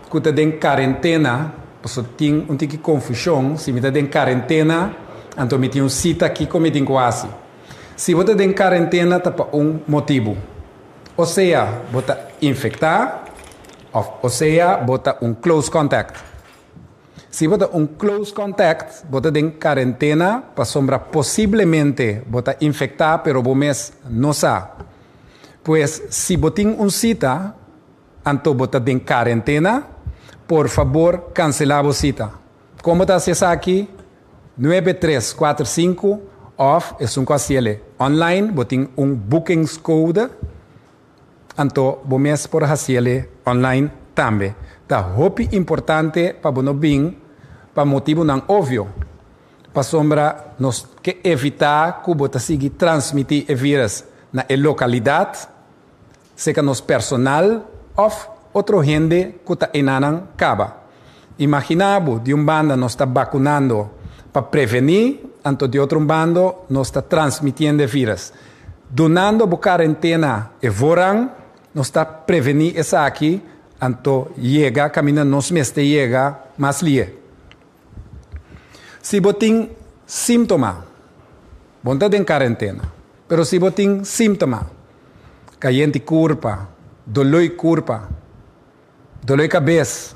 ku ta den karentena, pasobra tin un tiki konfushon, si mi ta den karentena anto mi tin un sita kiko mi tin ku hasi? Si bo ta den karentena ta pa un motibu, osea bo ta infektá òf osea bo ta un close contact. Si bo ta un close contact, bo ta den karentena pasobra posiblemente bo ta infektá pero bo mes no sa. Pues si bo tin un sita anto bo ta den karentena, por fabor kanselá bo sita. Kon bo ta hasi esaki? Nuebe tres kuater sinku òf esun ku hasiel online bo tin un boekingscode. Anto bo mes por hasiel online tambe. Ta hopi importante pa bo no bin pa motibunan obvio, pasobra nos ke evita ku bo ta sigui transmiti e virus na e lokalidat, seka nos personal òf otro hende ku ta enanan kaba. Imagina bo, di un banda nos ta bakunando pa prevení, anto di otro un bando nos ta transmitiendo e virus. Dunando bo karentena e voorrang, nos ta prevení esaki, anto yega kaminda nos mester yega mas lihe. Si bo tin símtoma, bo no ta den karentena, pero si bo tin símtoma, kayente kurpa, doló di kurpa, doló di kabes,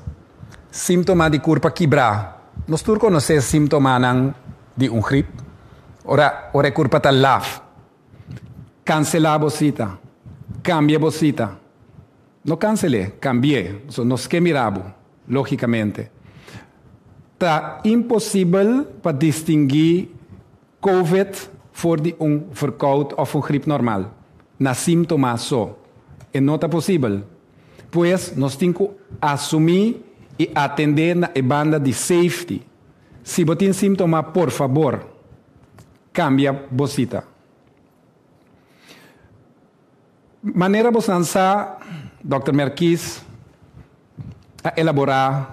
símtoma di kurpa kibrá, nos tur konosé símtomanan di un grip, ora ora e kurpa ta laf. Kanselá bo sita. Kambia bo sita. No kansel'é, kambi'é. Pasobra nos ke mira bo, lógikamente. Ta imposibel pa distinguí Covid for di un verkoud òf un grip normal, na símtoma so. E no ta posibel. Pues nos tin ku asumí i atendé na e banda di safety. Si bo tin símtoma, por fabor, Cambia bo cita. Manera bosnan sa, Dòkter Merkies a elabora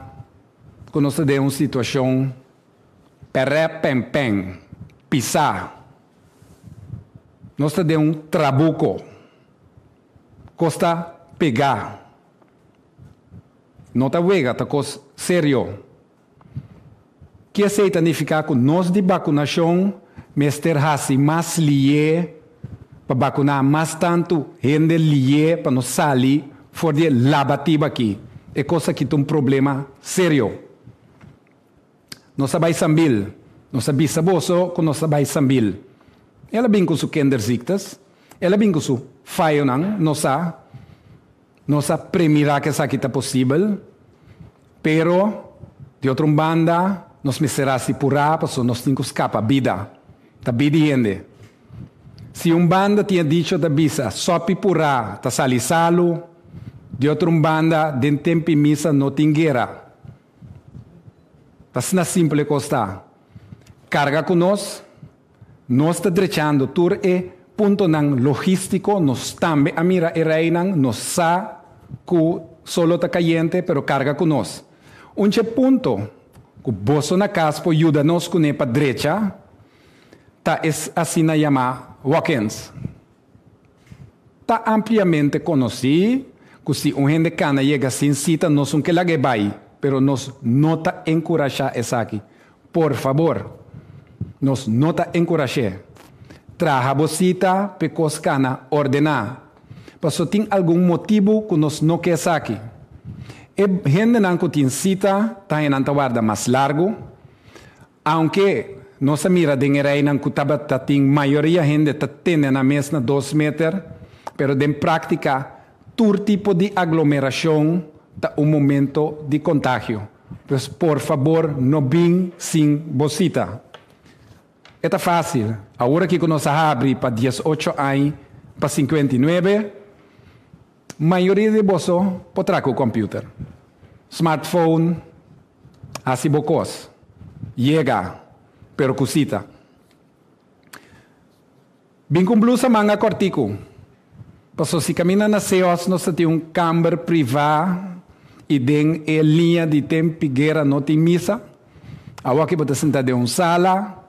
cu nos ta den un situacion pèrè pèn pèn, pisá. Nos ta den un trabuco, cos ta pegá. No ta wega, ta cos serio. Ki esei ta nifiká ku nos di bakunashon mester hasi mas lié pa bakuná mas tantu hende lié pa nos sali for di e labatiba aki. E kos aki ta un problema serio. Nos a bai Sambil. Nos a bisa boso ku nos a bai Sambil. El a bin ku su kinderziektes. El a bin ku su fayonan. Nos sa. Nos a premirá ku esaki ta posibel. Pero, di otro un banda, nos mester hasi purá pasobra nos tin ku skapa bida. Ta bida hende. Si un banda tin e dicho ta bisa, Sòpi purá ta sali salu, di otro un banda, den temp'i misa no tin guera. Ta asina simpel e kos ta. Karga ku nos, nos ta drechando tur e puntonan logístiko, nos tambe a mira e reinan, nos sa ku solo ta kayente, pero karga ku nos. Un dje punto ku boso na kas por yuda nos kuné pa drecha ta es asina yamá walk-ins. Ta ampliamente konosí ku si un hende kana yega sin sita nos un ke lag'é bai, pero nos no ta enkurashá esaki. Por fabor, nos no ta enkurash'é. Traha bo sita p'e kos kana ordená. Paso tin algun motibu ku nos no ke esaki. E hendenan ku tin sita ta haña nan ta warda mas largu. Aunke nos a mira den e reinan ku tabata tin mayoria hende ta tene nan mes na dos meter, pero den práktika tur tipo di aglomerashon ta un momento di kontagio. Pues por fabor no bin sin bo sita. E ta fásil. Awor aki ku nos a habri pa diesocho añ pa sinkuentinuebe, mayoria di boso por traha ku kòmpiuter, smartphone, hasi bo kos, yega, pero ku sita. Bin ku un blusa manga kòrtiku, paso si kaminda na Seos nos ta tin un kamber privá i den e liña di tempi guera no tin misa, awor aki bo ta sinta den un sala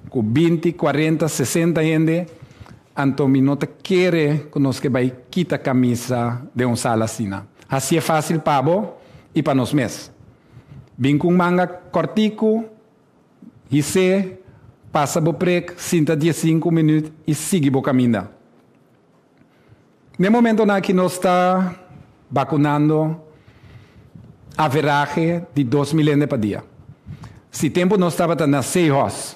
ku binti, kuarenta, sesenta hende, anto mi no ta kere ku nos ke bai kita kamisa den un sala asina. Hasié fásil pa bo i pa nos mes. Bin ku un manga kòrtiku, his'é, pasa bo prek, sinta diesinku minüt i sigui bo kaminda. N'e momentonan aki nos ta bakunando averahe di 2000 hende pa dia. Si tempu nos tabata na Seahorse,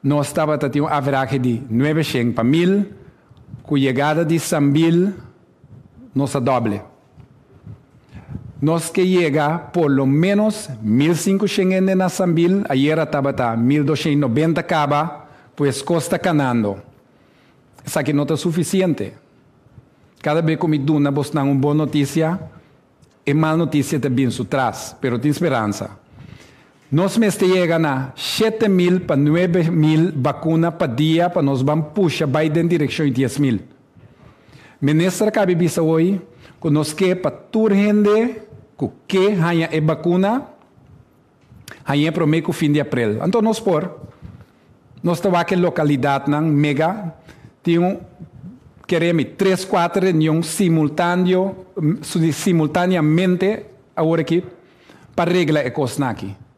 nos tabata tin un averahe di nuebeshen pa mil, ku yegada di Sambil nos a doble. Nos ke yega por lo ménos 1500 hende na Sambil, ayera tabata 1290 kaba, pues kos ta kanando. Esaki no ta sufisiente. Kada be ku mi duna bosnan un bon notisia, e mal notisia ta bin su tras, pero tin speransa. Nos mester yega na 7000 pa 9000 bakuna pa dia pa nos ban pusha bai den direkshon di 10,000. Minister a kabi bisa hoy ku nos ke pa tur hende ku ke haña e bakuna hañ'é promé ku fin di aprel. Anto nos por. Nos ta wak e lokalidatnan mega tin un kere mi tres kuater reunion simultaneo simultaneamente awor aki pa regla e kosnan aki.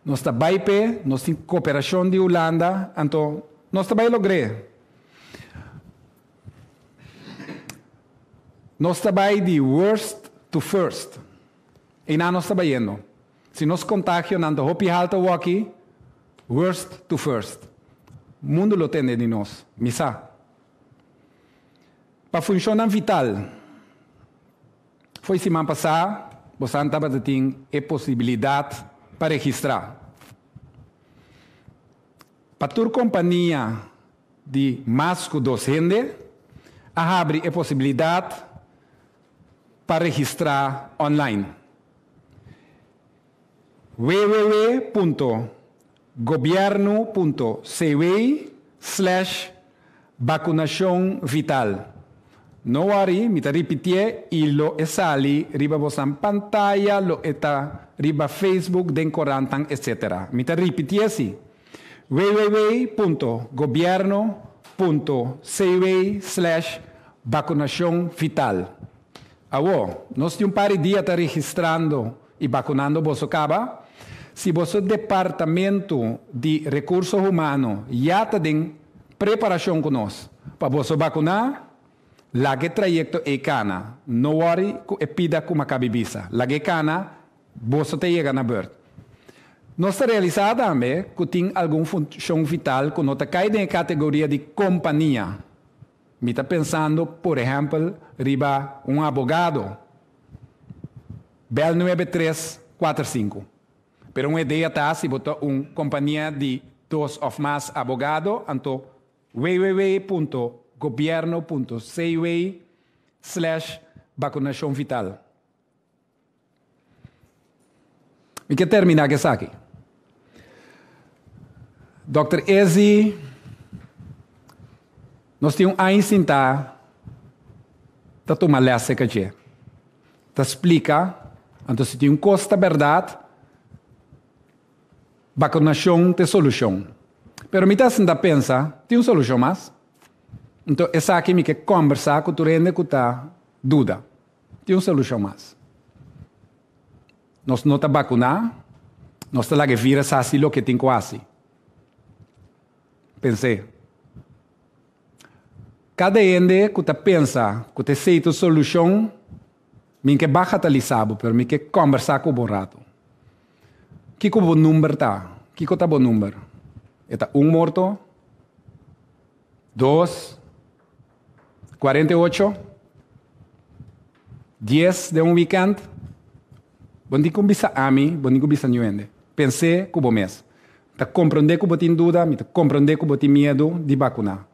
Nos ta bai p'e, nos tin koperashon di Hulanda, anto nos ta bai logr'é. Nos ta bai di worst to first. Einan nos ta bayendo. Si nos kontagionan ta hopi haltu awoki, worst to first. Mundu lo tende di nos. Mi sa. Pa funshonnan vital. Fo'i siman pasá bosan tabata tin e posibilidat pa registrá. Pa tur kompania di mas ku dos hende, a habri e posibilidat pa registrá online. Www.gobiernu.cw slash bakunashon vital. No worry, mi ta ripitié i lo e sali riba bosan pantaya, lo e ta riba Facebook, den korantan, etc. Mi ta ripitié si. www.gobierno.cw slash bakunacion vital. Awo, nos tin un par di dia ta registrando y bakunando boso caba. Si boso departamento di Recurso Humano ya ta den preparacion cu nos pa boso bacuna, laga e trayecto ey cana. No worry cu e pida cu Maccabi bisa. Laga e cana. Boso ta yega na beurt. Nos ta realisá tambe ku tin algun funshon vital ku no ta kai den e kategoria di kompania. Mi ta pensando por ehèmpel riba un abogado. Bèl nuebe tres kuater sinku. Pero un idea ta si bo ta un kompania di dos òf mas abogado, anto www.gobierno.cw slash bakunashonvital. Mi ke terminá ku esaki. Dòkter Ezi, nos tin un aña sintá ta tuma lès serka dje. Ta splika, anto si tin un kos ta bèrdat, bakunashon ta e solushon. Pero mi ta sinta pensa, tin un solushon mas? Anto esaki mi ke kòmbersá ku tur hende ku ta duda. Tin un solushon mas. Nos no ta bakuná, nos ta laga e vírus hasi loke e tin ku hasi. Pens'é. Kada hende ku ta pensa ku ta esei ta solushon, mi ke bagatalisá bo, pero mi ke kòmbersá ku bo un ratu. Kiko bo number ta? Kiko ta bo number? E ta un morto? Dos? 48? 10 den un weekend? Bo no tin ku bisa ami, bo no tin ku bisa niun hende. Pens'é ku bo mes. Mi ta komprondé ku bo tin duda, mi ta komprondé ku bo tin miedu di bakuná.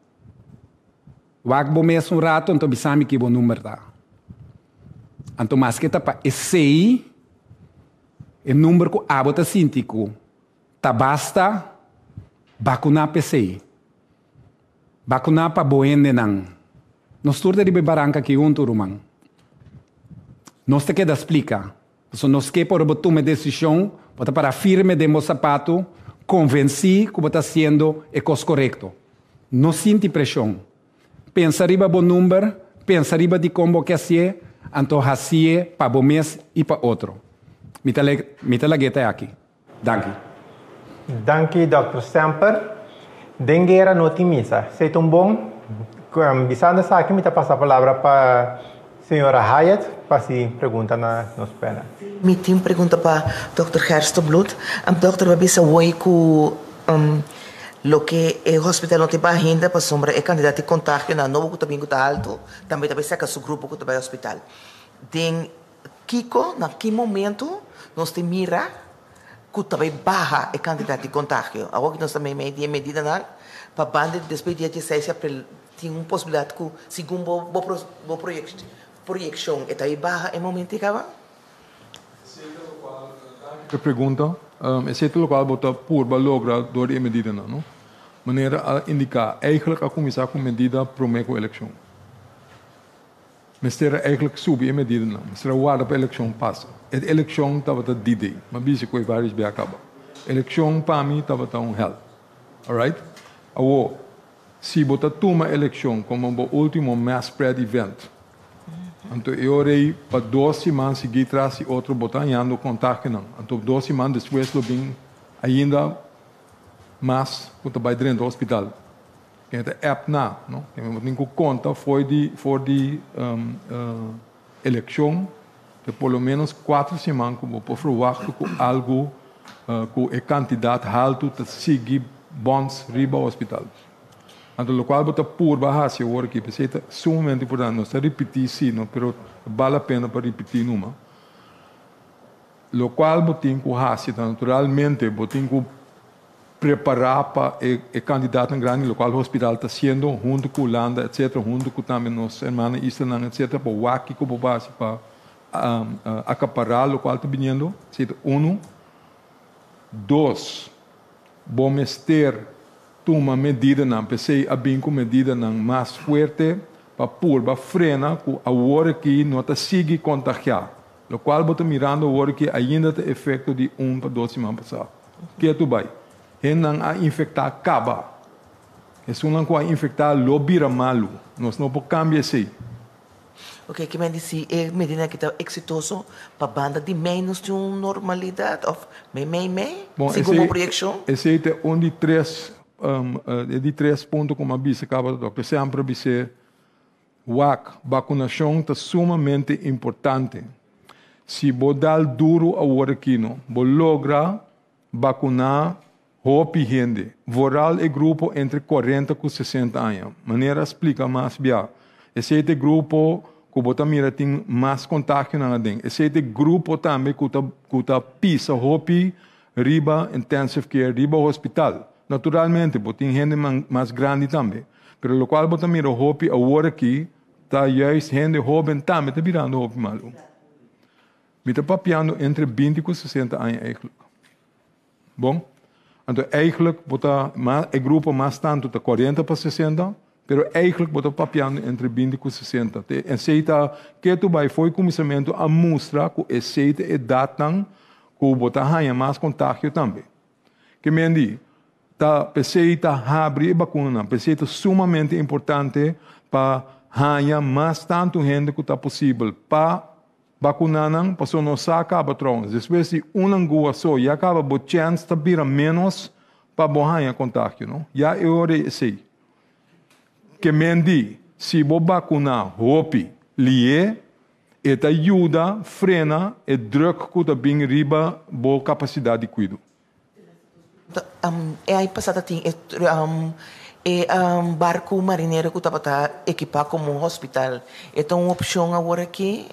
Wak bo mes un ratu anto bisa mi ki bo number ta. Anto maske ta pa esei, e number ku abo ta sinti ku ta basta, bakuná p'esei. Bakuná pa bo hendenan. Nos tur ta riba e baranka aki huntu, ruman. Nos ta keda splika, pasobra nos ke pa ora bo tuma e desishon, bo ta para firme den bo sapatu, konvensí ku bo ta hasiendo e kos korekto. No sinti preshon. Pensa riba bo number, pensa riba dikon bo ke hasié, anto hasié pa bo mes i pa otro. Mi ta mi ta lag'é ta aki. Danki. Danki Dòkter Semper. Den guera no tin misa. Esei ta un bon. Bisando esaki mi ta pasa palabra pa señora Hyatt pa hasi pregunta na nos panel. Mi tin un pregunta pa Dòkter Gerstenbluth. Dòkter bo a bisa hoy ku loke e hospital no tin pa ahinda pasobra e kantidat di kontagionan nobo ku ta bin ku ta alto tambe ta bai saka su grupo ku ta bai hospital. Den Kiko, na ki momento nos tin mira ku ta bai baha e kantidat di kontagio? Awor ku nos ta meimei di e medidanan pa banda di despues di dia dieseis di aprel tin un posibilidat ku segun bo bo bo proyekshon e ta bai baha e momento ei kaba? E pregunta, Esei ta lokual bo ta purba logra dor di e medidanan, no? Manera a indiká, eigentlik a kuminsá ku medida promé ku elekshon. Mester a eigenlijk subi e medidanan. Mester a warda pa elekshon pasa. E elekshon tabata D-day. Mi a bisa ku e varios bia kaba. Elekshon pa mi tabata un hel. Alright? Awor, si bo ta tuma elekshon komo bo ultimo mass spread event, anto e ora ei pa dos siman sigui tras di otro bo ta hañando kontagionan. Anto dos siman despues lo bin ainda mas ku ta bai drenta hospital. Ken ta app na, no? Ken bo tin ku konta for di for di elekshon te por lo menos kuater siman ku bo por ferwachtu ku algu ku e kantidat haltu ta sigui bòns riba hospital. Anto lokual bo ta purba hasi awor aki, p'esei ta sumamente importante, nos ta ripití si no, pero ta bal la pena pa ripití numa. Lokual bo tin ku hasi ta naturalmente bo tin ku prepará pa e e kandidatnan grandi lokual hospital ta hasiendo huntu ku Hulanda etcetera huntu ku tambe nos hermano islanan etcetera pa wak kiko bo por hasi pa akapará lokual ta biniendo esei ta unu. Dos, bo mester tuma medidanan p'esei a bin ku medidanan mas fuerte pa purba frena ku awor aki no ta sigui kontagiá. Lokual bo ta mirando awor aki ainda ta efekto di un pa dos siman pasá. Ketu bai. Hendenan a infektá kaba. Esunnan ku a infektá lo bira malu. Nos no por kambia esei. Oke, ke men di si e medida aki ta eksitoso pa banda di mei nos tin un normalidat òf mei mei mei, Bon, segun bo esei proyekshon? esei ta un di tres e di tres punto ku mi a bisa kaba dòkter Semper a bis'é. Wak, bakunashon ta sumamente importante. Si bo dal duru awor aki no, bo logra bakuná hopi hende, vooral e grupo entre kuarenta ku sesenta aña. Manera a splika mas bia, esei ta e grupo ku bo ta mira tin mas kontagionan aden. Esei ta e grupo tambe ku ta ku ta pisa hopi riba intensive care, riba hospital. Naturalmente bo tin hende mas grandi tambe, pero locual bo ta mira hopi awor aki ta juist hende hoben tambe ta birando hopi malu. Mi ta papiando entre binti cu sesenta aña eigenlijk. Bon, anto eigenlijk bo ta e grupo mas tanto ta cuarenta pa sesenta, pero eigenlijk bo ta papiando entre binti cu sesenta. Te esey ta ketu bay fo'i cuminsamentu a mustra cu esey ta edatnan cu bo ta haña mas contagio tambe. Ke men di, Ta p'esei ta habri e bakunanan. P'esei ta sumamente importante pa haña mas tantu hende ku ta posibel pa bakuná nan, pasobra nos sa kaba trouwens, despues di un angua so ya kaba bo chèns ta bira ménos pa bo haña kontagio, no? Ya e ora ei esei. Ke men di, si bo bakuná hopi lié, e ta yuda frena e drùk ku ta bin riba bo kapasidat di kuido. E aña pasá ta tin e e barku marinero ku tabata ekipá komo hospital. E ta un opshon awor aki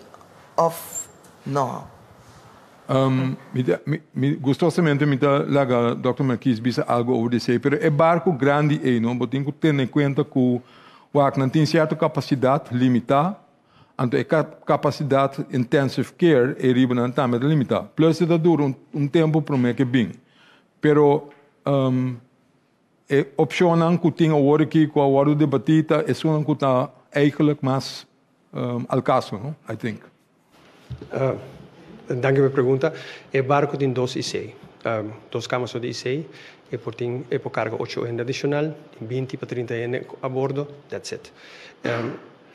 òf no? Mi ta mi gustosamente mi ta laga dòkter Marquis bisa algu over di esei, pero e barku grandi ei no bo tin ku tene kuenta ku wak nan tin sierto kapasidat limitá. Anto e kapasidat intensive care e riba nan tambe ta limitá. Plus e ta dura un tempu promé ke bin. Pero e opshonnan ku tin awor aki ku a wòrdu debatí ta esunnan ku ta eigenlijk mas al kaso, no? I think. Danki pa e pregunta. E barku tin dos IC. Dos kama so di IC. E por tin e por karga ocho hende adishonal, tin binti pa trinta hende a bordo, that's it.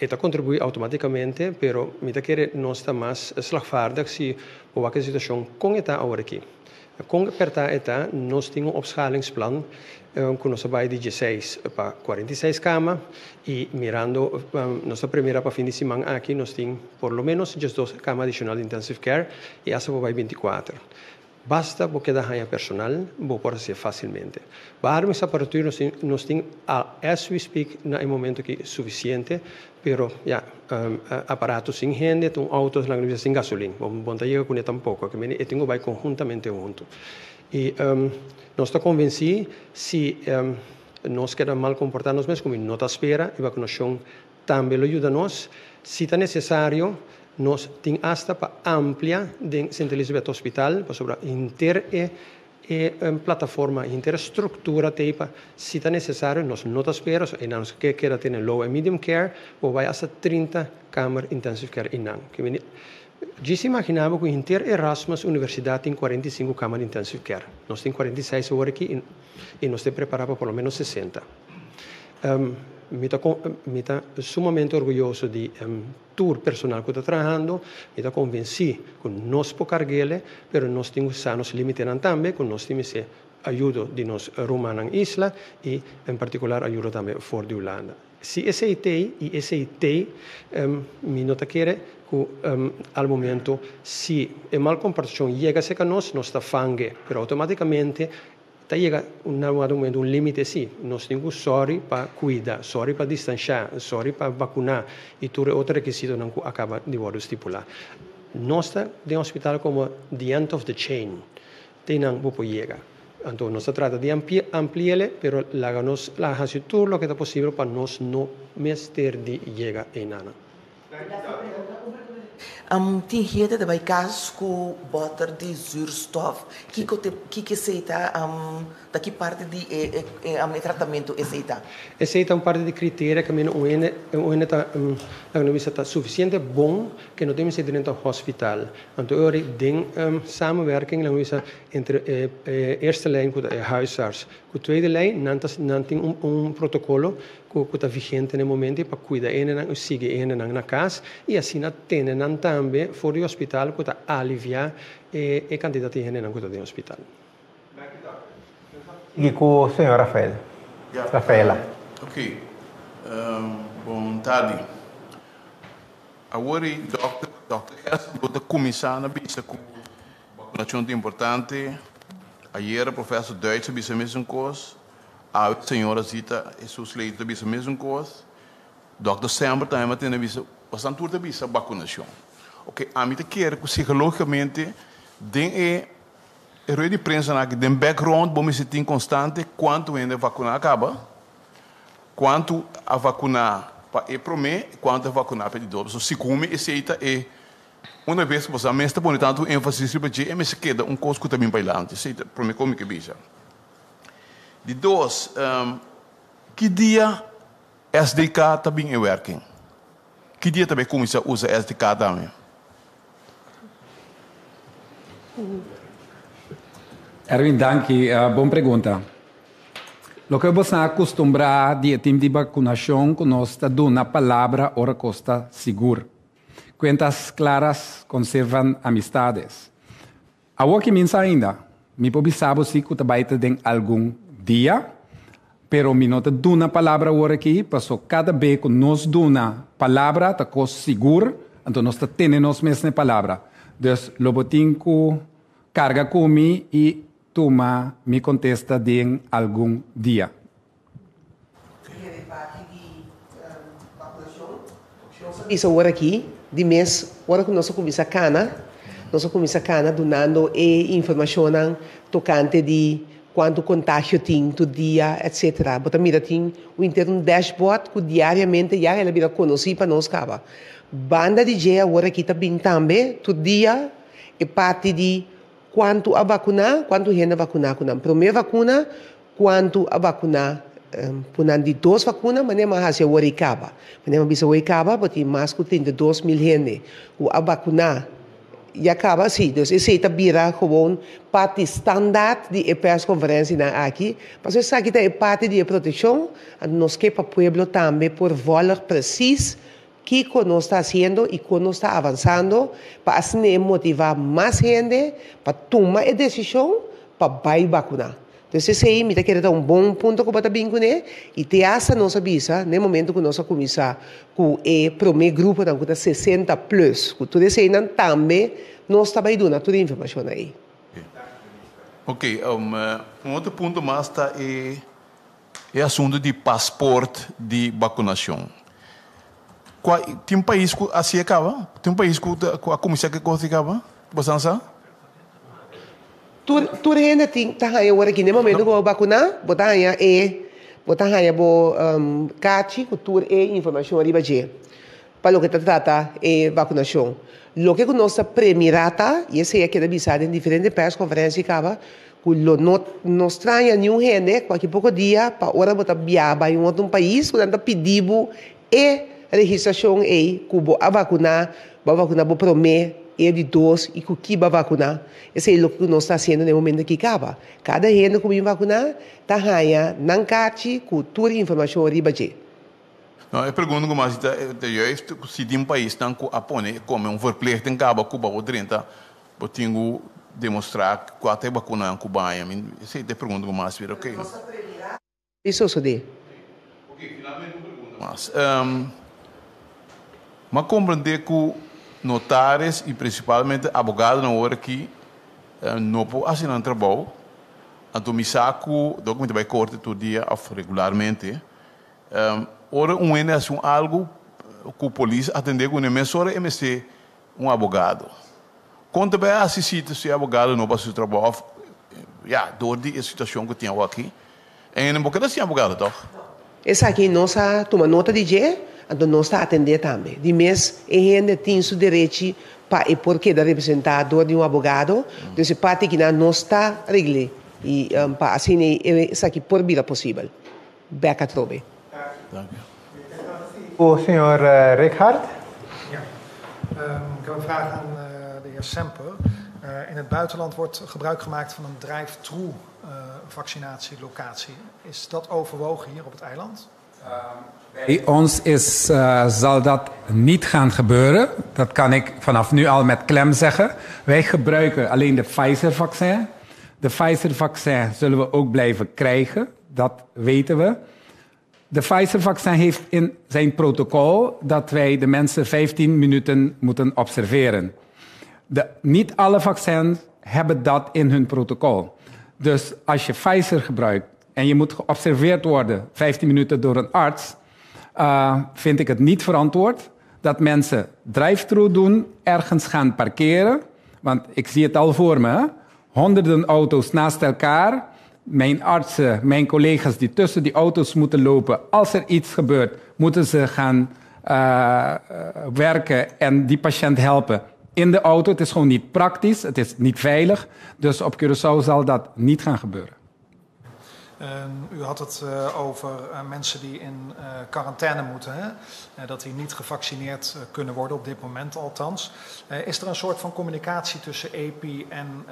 E ta kontribuí outomátikamente, pero mi ta kere nos ta mas slagvaardig si bo wak e situashon kon e ta awor aki. Kon pertá e ta, nos tin un opschalingsplan ku nos a bai di dieseis pa 46 kama i mirando nos ta premira pa fin di siman aki nos tin por lo ménos 12 kama adishonal di intensive care i asta por bai 24. Basta bo keda haña personal, bo por hasié fásilmente. Beademingsapparatuur nos tin, nos tin as we speak na e momento aki sufisiente, pero ya, aparato sin hende ta un auto laga nos bisa sin gasolin, bo bo no ta yega kuné tampoko, e tin ku bai konhuntamente huntu. I nos ta konvensí si nos keda mal komportá nos mes, ku mi no ta spera e vakunashon Tambe lo yuda nos, si ta nesesario, nos tin asta pa amplia den Sint Elisabeth Hospital, pasobra henter e e plataforma, henter e struktura t'ei pa si ta nesesario, nos no ta spera, so einan nos ke keda tene low en medium care, bo bai asta 30 kamer intensive care einan. Djis imagina bo ku henter Erasmus Universidat tin 45 kamer intensive care. Nos tin 46 awor aki i nos ta prepara pa por lo menos 60. Mi ta mi ta sumamente orguyoso di tur personal ku ta trahando. Mi ta konvensí ku nos por karg'ele, pero nos tin ku sa nos límitenan tambe, ku nos tin mester ayudo di nos rumannan isla i en partikular ayudo tambe for di Hulanda. Si esei t'ei i esei t'ei, mi no ta kere ku al momento si e mal komportashon yega serka nos, nos ta fang'e, pero outomátikamente Ta yega na un momento un limite si. Nos tin ku sòri pa kuida, sòri pa distanshá, sòri pa vakuná i tur e otro rekisitonan ku a kaba di wòrdu stipulá. Nos ta den hospital komo the end of the chain. Te nan bo por yega. Anto nos ta trata di ampli'ele, pero laga nos hasi tur loke ta posibel pa nos no mester di yega einanan. Tin hende ta bai kas ku bòter di zuurstof. Kiko te kiko esei ta ta ki parti di e e tratamentu esei ta? Esei ta un parti di kriteria kaminda un hende un hende ta laga nos bisa ta sufisiente bon ke no tin mester drenta hospital. Anto e ora den samenwerking laga nos bisa entre e eerste lijn ku ta e huisarts ku tweede lijn nan ta nan tin un protokolo ku ku ta vigente na e momento pa kuida e hendenan i sigui e hendenan na kas i asina tene nan tambe for di hospital ku ta aliviá e e kantidat di hendenan ku ta den hospital. Sigui ku señor Rafael. Rafaela. Ok. Bon tardi. Awor e dòkter, dòkter Hess bo ta kuminsá na bisa ku bakunashon ta importante. Ayera profèsor Duits a bisa mesun kos. Awe señora Zita Jesus Leito ta bisa mesun kos. Dòkter Semper tambe a tende bisa, bastan tur ta bisa bakunashon. Oke, ami ta kere ku sikológikamente den e e rueda di prensanan aki, den background bo mester tin konstante kuantu hende a vakuná a kaba, kuantu a vakuná pa e promé i kuantu a vakuná pa e di dos. Pasobra segun mi esei ta e una bes ku boso mes ta pone tantu énfasis riba dje e mester keda un kos ku ta bin bailante. Esei ta e promé kos mi ke bisa. Di dos, ki dia SDK ta bin en werking? Ki dia ta bay cuminsa usa SDK tambe? Erwin, danki. Bon pregunta. Loke boso a kustumbrá di e tim di bakunashon ku nos ta duna palabra ora kos ta sigur. Cuentas claras conservan amistades. Awor ki minsa ainda, mi por bisa bo si ku ta bai ta den algun dia, pero mi no ta duna palabra awor aki, paso kada be ku nos duna palabra ta kos sigur, anto nos ta tene nos mes na e palabra. Dus lo bo tin ku karga ku mi i tuma mi kontesta den algun dia. Nos a bisa ora aki di mes ora ku nos a kuminsá kana, nos a kuminsá kana dunando e informashonnan tokante di kuantu kontagio tin tur dia etsetera. Bo ta mira tin un inter un dashboard ku diariamente ya el a bira konosí pa nos kaba. Banda di dje awor aki ta bin tambe tur dia e parti di kuantu a vakuná, kuantu hende a vakuná ku nan promé vakuna, Kuantu a vakuná ku nan di dos vakuna manera mi a hasi awor ei kaba. Manera mi a bisa awor ei kaba bo tin mas ku 32 mil hende ku a vakuná ya kaba si. Dus esei ta bira gewoon parti standaard di e persconferencianan aki. Pasobra esaki ta e parti di e protekshon anto nos ke pa pueblo tambe por volg precies kiko nos ta hasiendo i kon nos ta avansando pa asina e motivá mas hende pa tuma e desishon pa bai vakuná. Entonces esei mi ta kere ta un bon punto ku bo ta bin kuné i te hasta nos a bisa na e momento ku nos a kuminsá ku e promé gruponan ku ta 60 plus ku tur eseinan tambe nos ta bai duna tur e informashon ei. Ok, un otro punto mas ta e e asunto di paspoort di vacunacion. Cua tin pais cu haci e caba? Tin pais cu cu a cuminsa cu e cos di caba? Bo sa? Tur tur hende tin ta haña ora aki. Na e momento ku bo bakuná, bo ta haña e bo ta haña bo kachi ku tur e informashon riba dje pa loke ta trata e bakunashon. Loke ku nos ta premirá ta, i esei a keda bisá den diferente pèrskonferensia kaba, ku lo no no straña niun hende ku aki poko dia pa ora bo ta biaha bai un otro pais ku nan ta pidi bo E registrashon ei ku bo a vakuná, bo a vakuná bo promé, e di dos i ku ki bo a vakuná. Esei loke ku nos ta hasiendo na e momento aki kaba. Kada hende ku bin vakuná ta haña nan karchi ku tur informashon riba dje. No, e pregunta ku mi hasi ta ta juist ku si tin paisnan ku a pone kome un verplichting kaba ku bo drenta bo tin ku demostrá kua ta e bakunanan ku bo haña. Mi esei ta e pregunta ku mi hasi pero oke. I sosodé. Ok, finalmente un pregunta mas. Mi a comprende cu notaris y principalmente abogadonan awor aki no por haci nan trabou, anto mi sa cu dor cu mi ta bay corte tur dia of regularmente, ora un hende haci un algo cu polis atende cu ne mesora e mester un abogado. Kon ta bay haci si e abogado no por haci su trabou of ya dor di e situacion cu tin awor aki en no por keda sin abogado toch? Esaki nos a tuma nota di dje, anto nos ta atendé tambe. Di mes e hende tin su derechi pa e por keda representá dor di un abogado, dus e parti kinan nos ta regl'é i pa asina esaki por bira posibel. Bek atrobe. Dank u. Ku señor Righard. Ja. Ik heb een vraag aan de heer Semper. In het buitenland wordt gebruik gemaakt van een drive-through vaccinatielocatie. Is dat overwogen hier op het eiland? Bij ons is, zal dat niet gaan gebeuren. Dat kan ik vanaf nu al met klem zeggen. Wij gebruiken alleen de Pfizer-vaccin. De Pfizer-vaccin zullen we ook blijven krijgen. Dat weten we. De Pfizer-vaccin heeft in zijn protocol dat wij de mensen 15 minuten moeten observeren. De, niet alle vaccins hebben dat in hun protocol. Dus als je Pfizer gebruikt en je moet geobserveerd worden 15 minuten door een arts, vind ik het niet verantwoord dat mensen drive-thru doen, ergens gaan parkeren. Want ik zie het al voor me, hè? Honderden auto's naast elkaar. Mijn artsen, mijn collega's die tussen die auto's moeten lopen. Als er iets gebeurt, moeten ze gaan werken en die patiënt helpen in de auto. Het is gewoon niet praktisch, het is niet veilig. Dus op Curaçao zal dat niet gaan gebeuren. U had het over mensen die in quarantaine moeten, hè? Dat die niet gevaccineerd kunnen worden, op dit moment althans. Is er een soort van communicatie tussen EPI en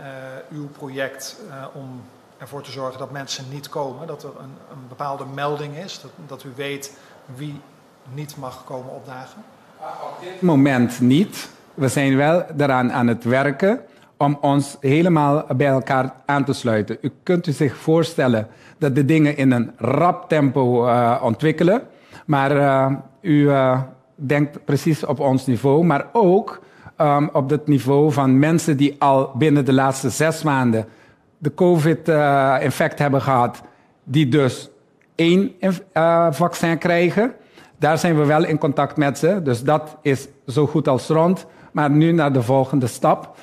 uw project om ervoor te zorgen dat mensen niet komen? Dat er een, een bepaalde melding is, dat, dat u weet wie niet mag komen opdagen? Op dit moment niet. We zijn wel daaraan aan het werken om ons helemaal bij elkaar aan te sluiten. U kunt u zich voorstellen dat de dingen in een rap tempo ontwikkelen. Maar u denkt precies op ons niveau, maar ook op het niveau van mensen die al binnen de laatste 6 maanden de COVID-infect hebben gehad, die dus één vaccin krijgen. Daar zijn we wel in contact met ze, dus dat is zo goed als rond. Maar nu naar de volgende stap.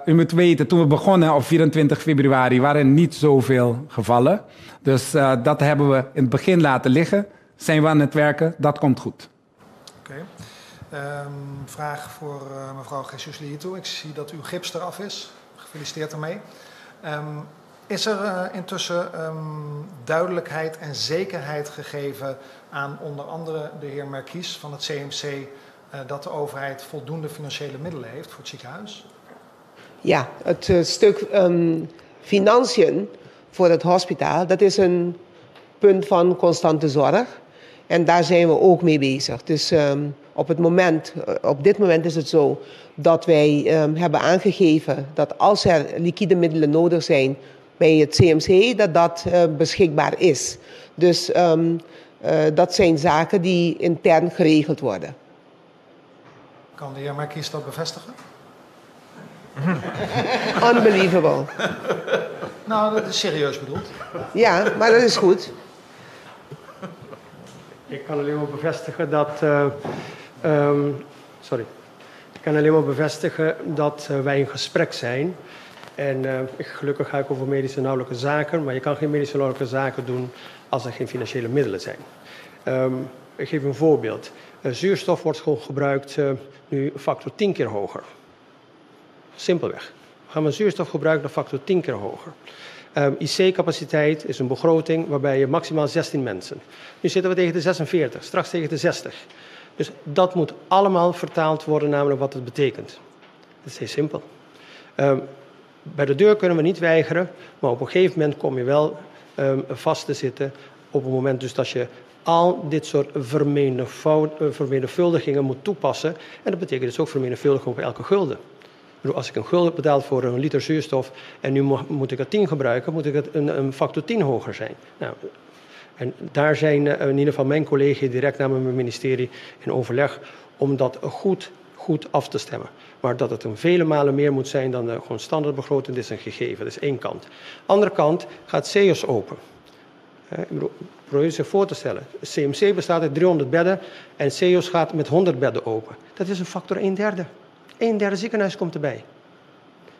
U moet weten, toen we begonnen op 24 februari waren niet zoveel gevallen. Dus dat hebben we in het begin laten liggen. Zijn we aan het werken, dat komt goed. Oké. Vraag voor mevrouw Jesus Lito. Ik zie dat uw gips eraf is. Gefeliciteerd ermee. Is er intussen duidelijkheid en zekerheid gegeven aan onder andere de heer Merkies van het CMC dat de overheid voldoende financiële middelen heeft voor het ziekenhuis? Ja, het stuk financiën voor het hospitaal, dat is een punt van constante zorg. En daar zijn we ook mee bezig. Dus op dit moment is het zo dat wij hebben aangegeven dat als er liquide middelen nodig zijn bij het CMC, dat dat beschikbaar is. Dus dat zijn zaken die intern geregeld worden. Kan de heer Merkies dat bevestigen? Unbelievable. Nou, dat is serieus bedoeld. Ja, maar dat is goed. Ik kan alleen maar bevestigen dat. Sorry. Ik kan alleen maar bevestigen dat wij in gesprek zijn. En gelukkig ga ik over medische inhoudelijke zaken, maar je kan geen medische inhoudelijke zaken doen als er geen financiële middelen zijn. Ik geef een voorbeeld. Zuurstof wordt gewoon gebruikt nu factor 10 keer hoger. Simpelweg. We gaan met zuurstof gebruiken factor 10 keer hoger. IC-capaciteit is een begroting waarbij je maximaal 16 mensen. Nu zitten we tegen de 46, straks tegen de 60. Dus dat moet allemaal vertaald worden, namelijk wat het betekent. Dat is heel simpel. Bij de deur kunnen we niet weigeren, maar op een gegeven moment kom je wel vast te zitten op het moment dus dat je al dit soort vermenigvuldigingen moet toepassen. En dat betekent dus ook vermenigvuldiging op elke gulden. Bedoel, als ik een gulden betaal voor een liter zuurstof en nu moet ik er 10 gebruiken, moet ik het een factor 10 hoger zijn. Nou, en daar zijn in ieder geval mijn collega's direct namens mijn ministerie in overleg om dat goed, goed af te stemmen. Maar dat het een vele malen meer moet zijn dan de gewoon standaardbegroting, dit is een gegeven. Dat is één kant. Andere kant gaat CEOS open. Ik bedoel, probeer zich voor te stellen. CMC bestaat uit 300 bedden en CEOS gaat met 100 bedden open. Dat is een factor 1 derde. Een derde ziekenhuis komt erbij.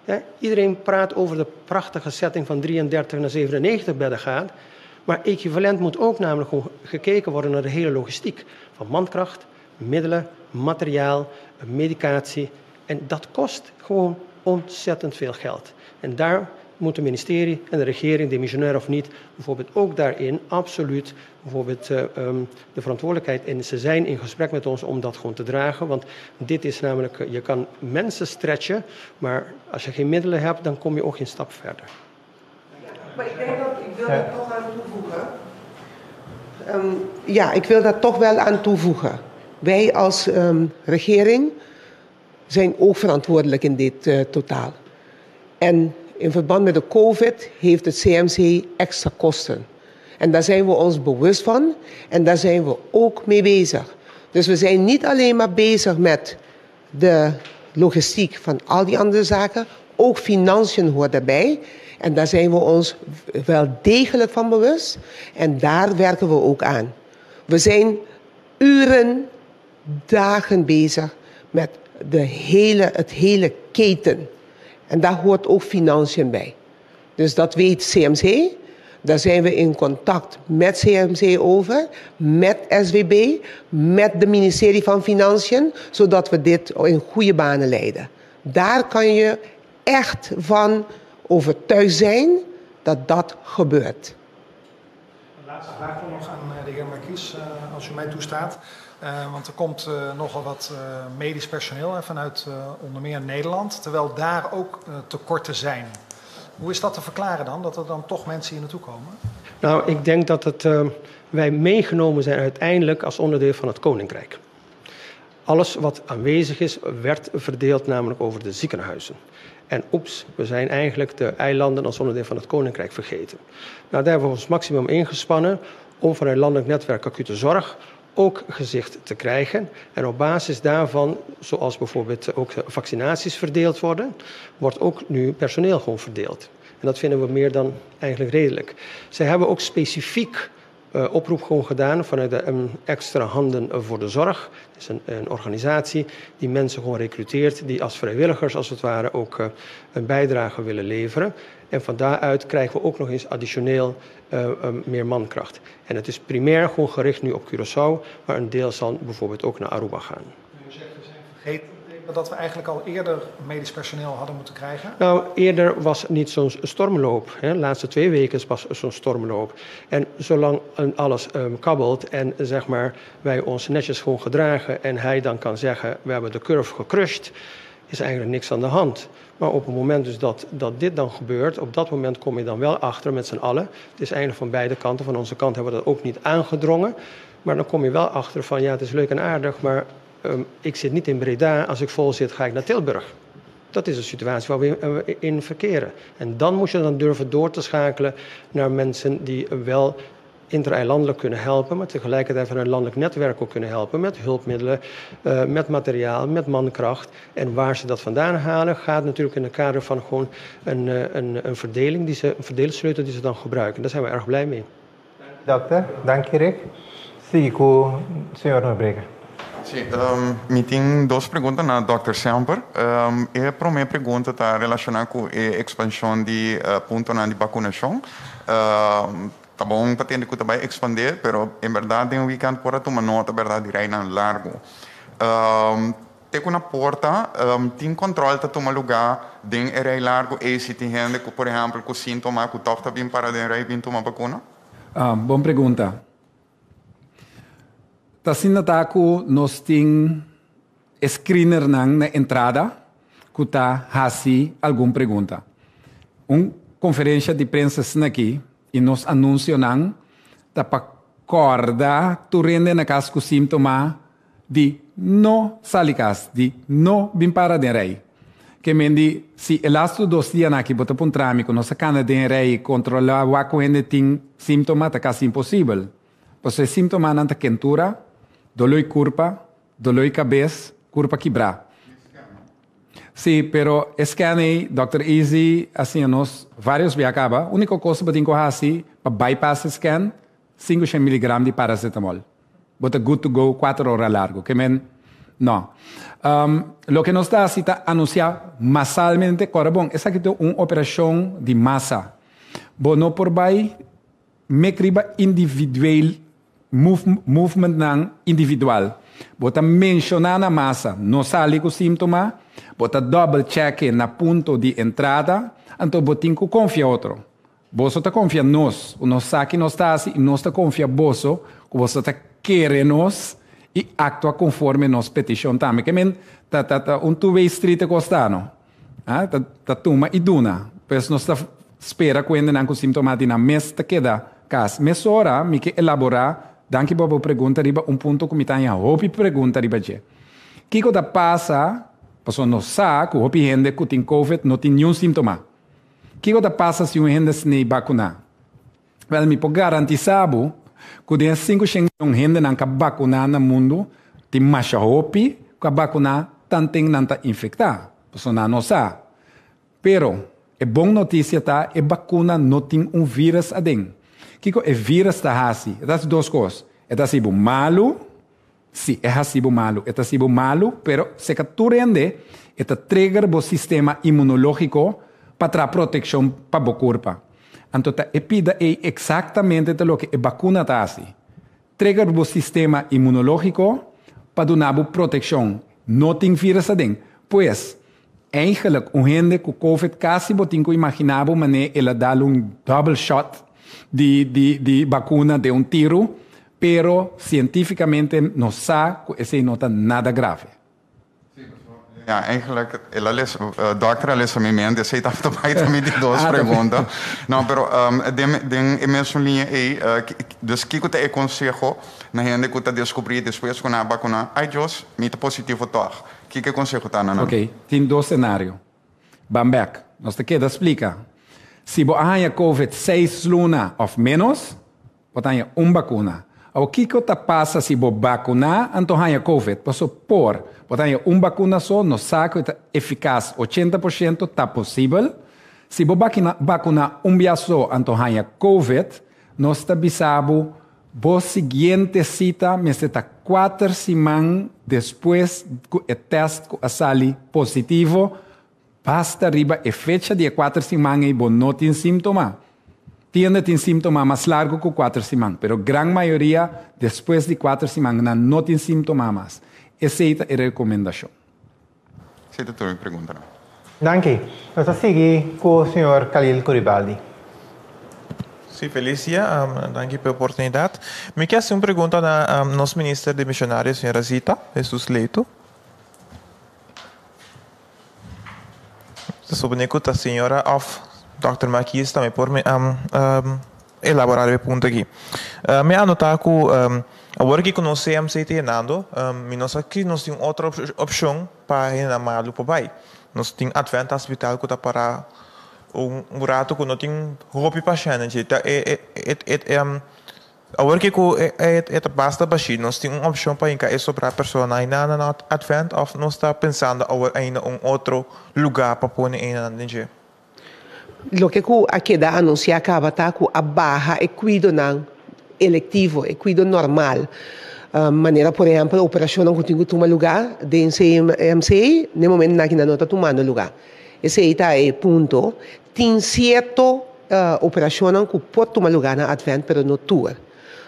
Ja, iedereen praat over de prachtige setting van 33 naar 97 bedden gaat. Maar equivalent moet ook namelijk gewoon gekeken worden naar de hele logistiek. Van mankracht, middelen, materiaal, medicatie. En dat kost gewoon ontzettend veel geld. En daar moet het ministerie en de regering, demissionair of niet, bijvoorbeeld ook daarin absoluut bijvoorbeeld, de verantwoordelijkheid. En ze zijn in gesprek met ons om dat gewoon te dragen. Want dit is namelijk, je kan mensen stretchen, maar als je geen middelen hebt, dan kom je ook geen stap verder. Maar ik denk dat ik wil daar toch aan toevoegen. Ja, ik wil daar toch wel aan toevoegen. Wij als regering zijn ook verantwoordelijk in dit totaal. En in verband met de COVID heeft het CMC extra kosten. En daar zijn we ons bewust van en daar zijn we ook mee bezig. Dus we zijn niet alleen maar bezig met de logistiek van al die andere zaken, ook financiën hoort daarbij. En daar zijn we ons wel degelijk van bewust en daar werken we ook aan. We zijn uren, dagen bezig met het hele keten. En daar hoort ook financiën bij. Dus dat weet CMC. Daar zijn we in contact met CMC over, met SWB, met de ministerie van Financiën, zodat we dit in goede banen leiden. Daar kan je echt van overtuigd zijn dat dat gebeurt. Een laatste vraag nog aan de heer Merkies, als u mij toestaat. Want er komt nogal wat medisch personeel vanuit onder meer Nederland, terwijl daar ook tekorten zijn. Hoe is dat te verklaren dan, dat er dan toch mensen hier naartoe komen? Nou, ik denk dat het, wij meegenomen zijn uiteindelijk als onderdeel van het Koninkrijk. Alles wat aanwezig is, werd verdeeld namelijk over de ziekenhuizen. En oeps, we zijn eigenlijk de eilanden als onderdeel van het Koninkrijk vergeten. Nou, daar hebben we ons maximum ingespannen om vanuit landelijk netwerk acute zorg ook gezicht te krijgen. En op basis daarvan, zoals bijvoorbeeld ook vaccinaties verdeeld worden, wordt ook nu personeel gewoon verdeeld. En dat vinden we meer dan eigenlijk redelijk. Zij hebben ook specifiek oproep gewoon gedaan vanuit de Extra Handen voor de Zorg. Dat is een organisatie die mensen gewoon recruteert, die als vrijwilligers als het ware ook een bijdrage willen leveren. En van daaruit krijgen we ook nog eens additioneel meer mankracht. En het is primair gewoon gericht nu op Curaçao, maar een deel zal bijvoorbeeld ook naar Aruba gaan. U zegt we zijn vergeten dat we eigenlijk al eerder medisch personeel hadden moeten krijgen? Nou, eerder was niet zo'n stormloop. Hè. De laatste 2 weken is pas zo'n stormloop. En zolang alles kabbelt en zeg maar, wij ons netjes gewoon gedragen en hij dan kan zeggen, we hebben de curve gecrushed, is eigenlijk niks aan de hand. Maar op het moment dus dat dit dan gebeurt, op dat moment kom je dan wel achter met z'n allen. Het is eigenlijk van beide kanten. Van onze kant hebben we dat ook niet aangedrongen. Maar dan kom je wel achter van, ja, het is leuk en aardig, maar ik zit niet in Breda. Als ik vol zit, ga ik naar Tilburg. Dat is de situatie waar we in verkeren. En dan moet je dan durven door te schakelen naar mensen die wel intereilandelijk kunnen helpen, maar tegelijkertijd van een landelijk netwerk ook kunnen helpen met hulpmiddelen, met materiaal, met mankracht. En waar ze dat vandaan halen, gaat natuurlijk in het kader van gewoon een verdeling, een verdelingssleutel die ze dan gebruiken. Daar zijn we erg blij mee. Dokter, dank je Rick. Sigui ku señor Nobrega. Si, mi tin dos pregunta na Dr. Semper. E promé pregunta ta relashoná ku e ekspanshon di puntonan di vakunashon. Ta bon pa tende ku ta bai ekspandé, pero en berdat den weekend por a tuma nota berdat di reinan largu. Te ku na porta tin kòntròl ta tuma lugá den e rei largu ei si tin hende ku por ehèmpel ku síntoma ku tòg ta bin para den rei bin tuma bakuna? Bon pregunta. Ta asina ta ku nos tin e screenernan na entrada ku ta hasi algun pregunta. Un konferensha di prensa asina aki i nos anunsionan ta pa kòrda tur hende na kas ku síntoma di no sali kas, di no bin para den rei. Ke men di si e lastu dos dianan aki bo ta puntra mi ku nos a kana den rei i kontrolá wak ku hende tin síntoma ta kasi imposibel. Pasobra e síntomanan ta kentura, doló i kurpa, doló i kabes, kurpa kibrá. Sí, pero e scan ei, Dòkter Easy a siña nos vários bia kaba, úniko kos ku bo tin ku hasi pa bypass e scan, 500 miligram di paracetamol. Bo ta good to go 4 ora largu. Ke men, no. Loke nos ta hasi ta anunsiá masalmente, kòrda bon, esaki ta un operashon di masa. Bo no por bai mek riba individueel movementnan individual. Bo ta menshoná na masa, no sali ku síntoma, bo ta double check na punto di entrada, anto bo tin ku konfia otro. Boso ta konfia nos, nos sa ki nos ta hasi i nos ta konfia boso ku boso ta kere nos i aktua konforme nos petishon tambe. Ke men ta ta ta un two way street e kos ta no. Ah, ta ta tuma i duna. Pues nos ta spera ku hendenan ku síntoma di nan mes ta keda kas. Mesora mi ke elaborá, danki pa bo pregunta riba un punto ku mi ta haña hopi pregunta riba dje. Kiko ta pasa, pasobra nos sa ku hopi hende ku tin covid no tin niun síntoma. Kiko ta pasa si un hende snei bakuná? Wèl, mi por garantisá bo ku den e 500 mion hendenan ku a bakuná na mundu, tin masha hopi ku a bakuná tanten nan ta infektá. Pasobra nan no sa. Pero, e bon notisia ta e bakuna no tin un vírus aden. Kiko e vírus ta hasi? E ta hasi dos kos. E ta hasi bo malu. Sí, e hasi bo malu. E ta hasi bo malu, pero seka tur hende e ta trigger bo sistema inmunológiko pa traha protekshon pa bo kurpa. Anto ta e pida ei eksaktamente ta loke e bakuna ta hasi. Trigger bo sistema inmunológiko pa duna bo protekshon. No tin vírus aden. Pues, eigenlijk un hende ku covid kasi bo tin ku imaginá bo manera el a dal un double shot di di di bakuna den un tiru. Pero sientífikamente nos sa ku esei no ta nada grave. Sí, pastor. Ja, eigenlijk, el a lesa, dokter a lesa mi mente, esei tabata bai ta mi di dos pregunta. No, pero den, den e mesun liña ei, dus kiko ta e konseho na hende ku ta deskubrí despues ku nan a bakuná, ai Dios, mi ta positivo tòg? Kiko e konseho ta na nan? Oké, tin dos senario. Ban bèk. Nos ta keda splika. Si bo a haña covid seis luna òf ménos, Bo ta haña un bakuna. Awor kiko ta pasa si bo bakuná anto haña covid? Paso por bo ta haña un bakuna so, nos sa ku e ta efikas 80%, ta posibel. Si bo bakuná un bia so anto haña covid, nos ta bisa bo, bo siguiente sita mester ta kuater siman despues ku e tèst ku a sali positivo. Basta riba e fecha di e kuater siman ei bo no tin símtoma. Tiende tin símtoma mas largu ku kuater siman, pero gran mayoria despues di kuater siman nan no tin símtoma mas. Esei ta e rekomendashon. Esei ta tur mi preguntanan. Danki. Nos ta sigui ku señor Khalil Curibaldi. Sí, felis dia. Danki pa e oportunidat. Mi ke hasi un pregunta na nos minister demisionario, señora Zita Jesus Leito. Ta supone ku ta señora òf dòkter Marquis tambe por elaborá riba e punto aki. Mi a anotá ku awor aki ku nos CMC ta yenando, mi no sa ki nos tin otro opshon pa hendenan malu por bai. Nos tin Advent Hospital ku ta pará un ratu ku no tin hopi pashènt dje. Ta e Awor ke ku e ta basta bashí, nos tin un opshon pa hinka e sobrá persona ainda na Advent òf nos ta pensando awor ainda un otro lugá pa pone einan den dje? Loke ku a keda anunsiá kaba ta ku a baha e kuidonan elektivo, e kuido normal, manera por ehèmpel operashonnan ku tin ku tuma lugá den CMC, n'e momentunan aki nan no ta tumando lugá. Esei ta e punto. Tin sierto operashonnan ku por tuma lugá na Advent, pero no tur.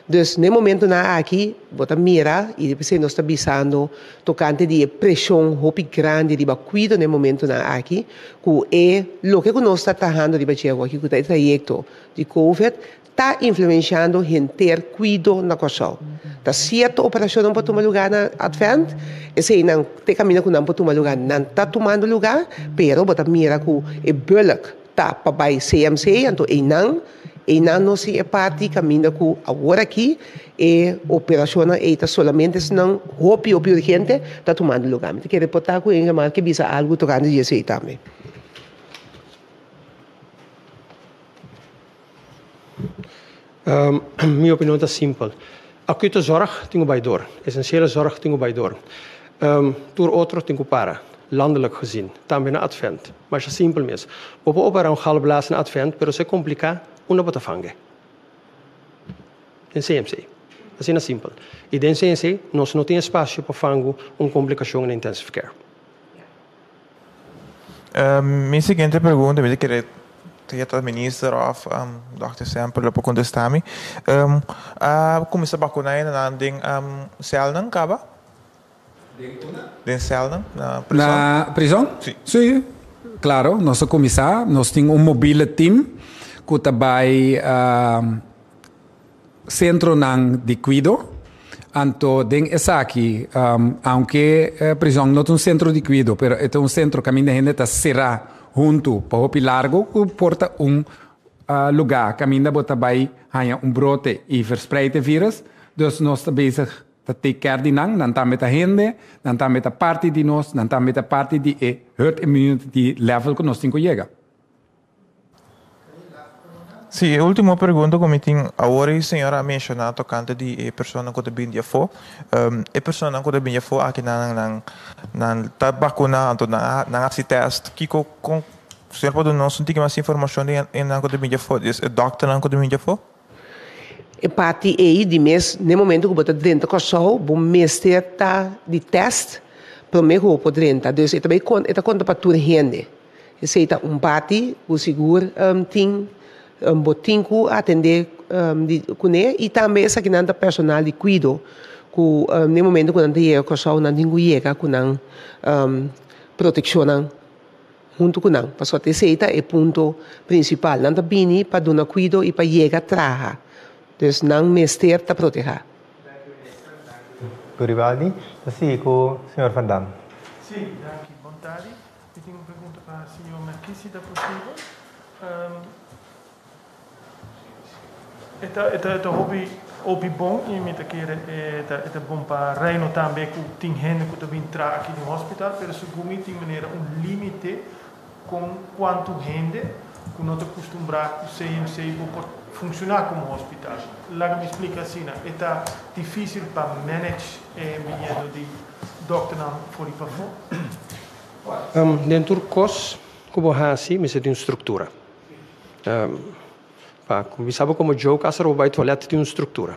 Dus n'e momentunan aki bo ta mira i di p'esei nos ta bisando tokante di e preshon hopi grandi riba kuido n'e momentunan aki ku e loke ku nos ta trahando riba dje awor aki ku ta e trayekto di covid ta influenciando henter cuido na Corsou. Ta cierto operacionnan por tuma lugar na Advent, eseinan te caminda cu nan por tuma lugar nan ta tumando lugar, pero bo ta mira cu e bulk ta pa bay CMC, anto einan, einan nos tin e parti caminda cu awor aki e operacionnan ei ta solamente esnan hopi hopi urgente ta tumando lugar. Mi ta kere por ta cu Ingemar ke bisa algo tocante di esey tambe. Mi opinion ta simpel. Acute zorg tin cu bay door. Esenciële zorg tin cu bay door. Tur otro tin cu para, landelijk gezien. Tambe na Advent. Masha simpel mes. Bo por opera un galblaas na Advent, pero si e complica, unda bo ta fangue? Den CMC. Asina simpel. Y den CMC nos no tin espacio pa fangu un complicacion na intensive care. Mi siguiente pregunta, mi ta kere ya ta minister of dokter Semper lo por contesta mi. A cuminsa vacuna hendenan den celnan caba? Den unda? Den celnan, na prison. Na prison? Si. Si, claro, nos a cuminsa. Nos tin un mobile team cu ta bay Centronan di cuido. Anto den esaki, aunke prison no ta un centro di cuido, pero e ta un centro caminda hende ta cera hunto pa hopi largo cu por ta un lugar caminda bo ta bay haña un brote y verspreid e virus. Dus nos ta bezig ta take care di nan, nan tambe ta hende, nan tambe ta parti di nos, nan tambe ta parti di e herd immunity level cu nos tin cu yega. Sí, e último pregunta ku mi tin awor e señora a menshoná tokante di e personanan ku ta bini di afó. E personanan ku ta bini di afó aki nan nan nan ta bakuná anto nan a nan a hasi tèst. Kiko kon señor por duna nos un tiki mas informashon di e nan ku ta bini di afó, e dòkternan ku ta bini di afó? E parti ei di mes n'e momento ku bo ta drenta Kòrsou bo mester ta di tèst promé ku bo por drenta. Dus e ta bai e ta konta pa tur hende. Esei ta un parti ku sigur tin bo tin ku atendé kuné i tambe esakinan ta personal di kuido ku n'e momento ku nan ta yega Kòrsou nan tin ku yega ku nan protekshonnan huntu ku nan pasobra esei ta e punto prinsipal nan ta bini pa duna kuido i pa yega traha dus nan mester ta protehá. Garibaldi ta sigui ku señor Van Dam. Sí, danki. tardi. Mi tin un pregunta pa señor Merkis, si ta posibel. E ta e ta e ta hopi hopi bon i mi ta kere e ta e ta bon pa Reino tambe ku tin hende ku ta bin traha aki den hospital, pero segun mi tin manera un limite kon kuantu hende ku no ta kustumbrá ku CMC bo por funshoná komo hospital. Laga mi splika asina, e ta difísil pa manage e biniendo di dòkternan for di pafó. Den tur kos ku bo hasi mester tin un struktura. Pa kuminsá bo komo joke hasta bo bai toilet tin un struktura.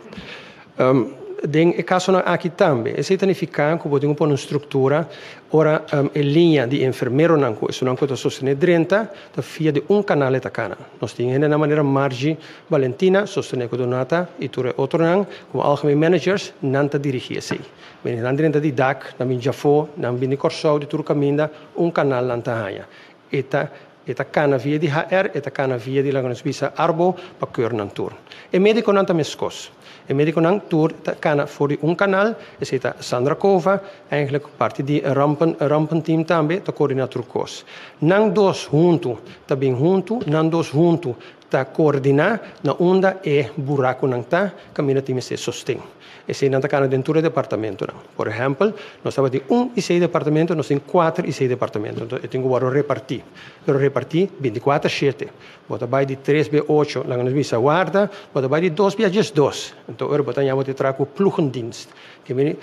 Den e kasonan aki tambe esei ta nifiká ku bo tin ku pone un struktura ora e liña di enfermeronan ku esunnan ku ta sostené drenta ta fia di un kanal e ta kana. Nos tin hendenan manera Margie Valentina sostené ku Donata i tur e otronan komo algemeen managers nan ta dirigí esei. Nan drenta di dak, nan bin djafó, nan bin di Kòrsou, di tur kaminda un kanal nan ta haña. E ta e ta kana via di HR, e ta kana via di laga nos bisa Arbo pa keur nan tur. E medikonan ta meskos. E medikonan tur ta kana for di un kanal, esei ta Sandra Cova, eigenlijk parti di rampen rampenteam tambe ta koordiná tur kos. Nan dos huntu ta bin huntu, nan dos huntu ta koordiná na unda e burakunan ta kaminda tin mester sosten. Eseinan ta kana den tur e departamentonan. Por ehèmpel, nos tabatin un i sei departamento, nos tin kuater i sei departamento. Enton e tin ku wòrdu repartí. Pero repartí bintikuater shete. Bo ta bai di tres be ocho, laga nos bisa warda, bo ta bai di dos bia diesdos. Enton ora bo ta ña bo ta traha ku ploegendienst. Ke bini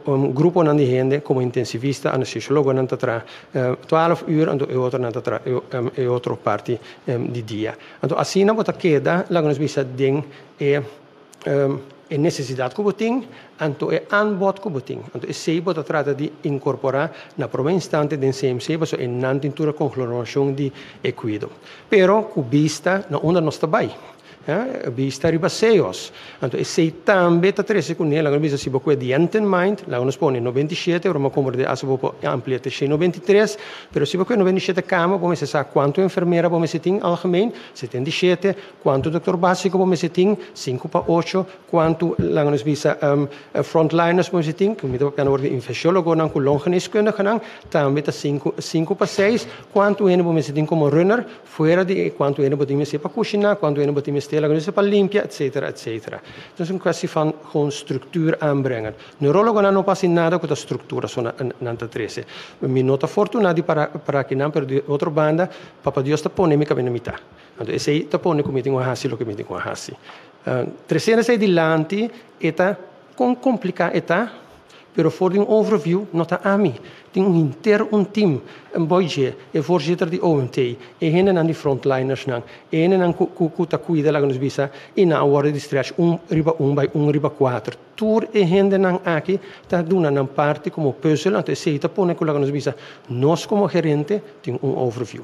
un gruponan di hende komo intensivista, anestesiologonan ta traha twaalf uur, anto e otronan ta traha e otro parti di dia. Anto asina bo ta keda, laga nos bisa, den e e nesesidat ku bo tin, anto e aanbod ku bo tin. Anto esei bo ta trata di inkorporá na promé instante den CMC pasobra e nan tin tur e konglomerashon di e kuido. Pero ku bista na unda nos ta bai. Bista riba SEOS. Anto esei tambe ta trese kuné, laga nos bisa si bo kue di end in mind, laga nos pone 97, ora bo komprendé asa bo por amplia te 193, pero si bo kue 97 kama bo mester sa kuantu enfermera bo mester tin algemeen, 77, Kuantu doktor básiko bo mester tin? Sinku pa ocho. Kuantu, laga nos bisa, frontliners bo mester tin? Ku mi ta papia awor di infecciologonan ku longgeneeskundigenan, tambe ta sinku, sinku pa seis. Kuantu hende bo mester tin komo runner? Fuera di e kuantu hende bo tin mester pa kushiná, kuantu hende bo tin mester, laga nos bisa, pa limpia, etsetera, etsetera. Entonces un kwestie van gewoon structuur aanbrengen. Neurologonan no por hasi nada ku ta struktura so nan ta trese. Mi no ta fortuná di para para akinan, pero di otro banda, Papa Dios ta pone mi kaminda mi ta. Anto esei ta pone ku mi tin ku hasi loke mi tin ku hasi. Tresiendo esei dilanti e ta kon kompliká e ta, pero for di un overview no ta ami. Tin un henter un team, un boy dje, e voorzitter di OMT, e hendenan di frontlinersnan, e hendenan ku ku ku ta kuida laga nos bisa i nan a wòrdu di stretch un riba un bai un riba kuater. Tur e hendenan aki ta duna nan parti komo pùzel, anto esei ta pone ku laga nos bisa nos komo gerente tin un overview.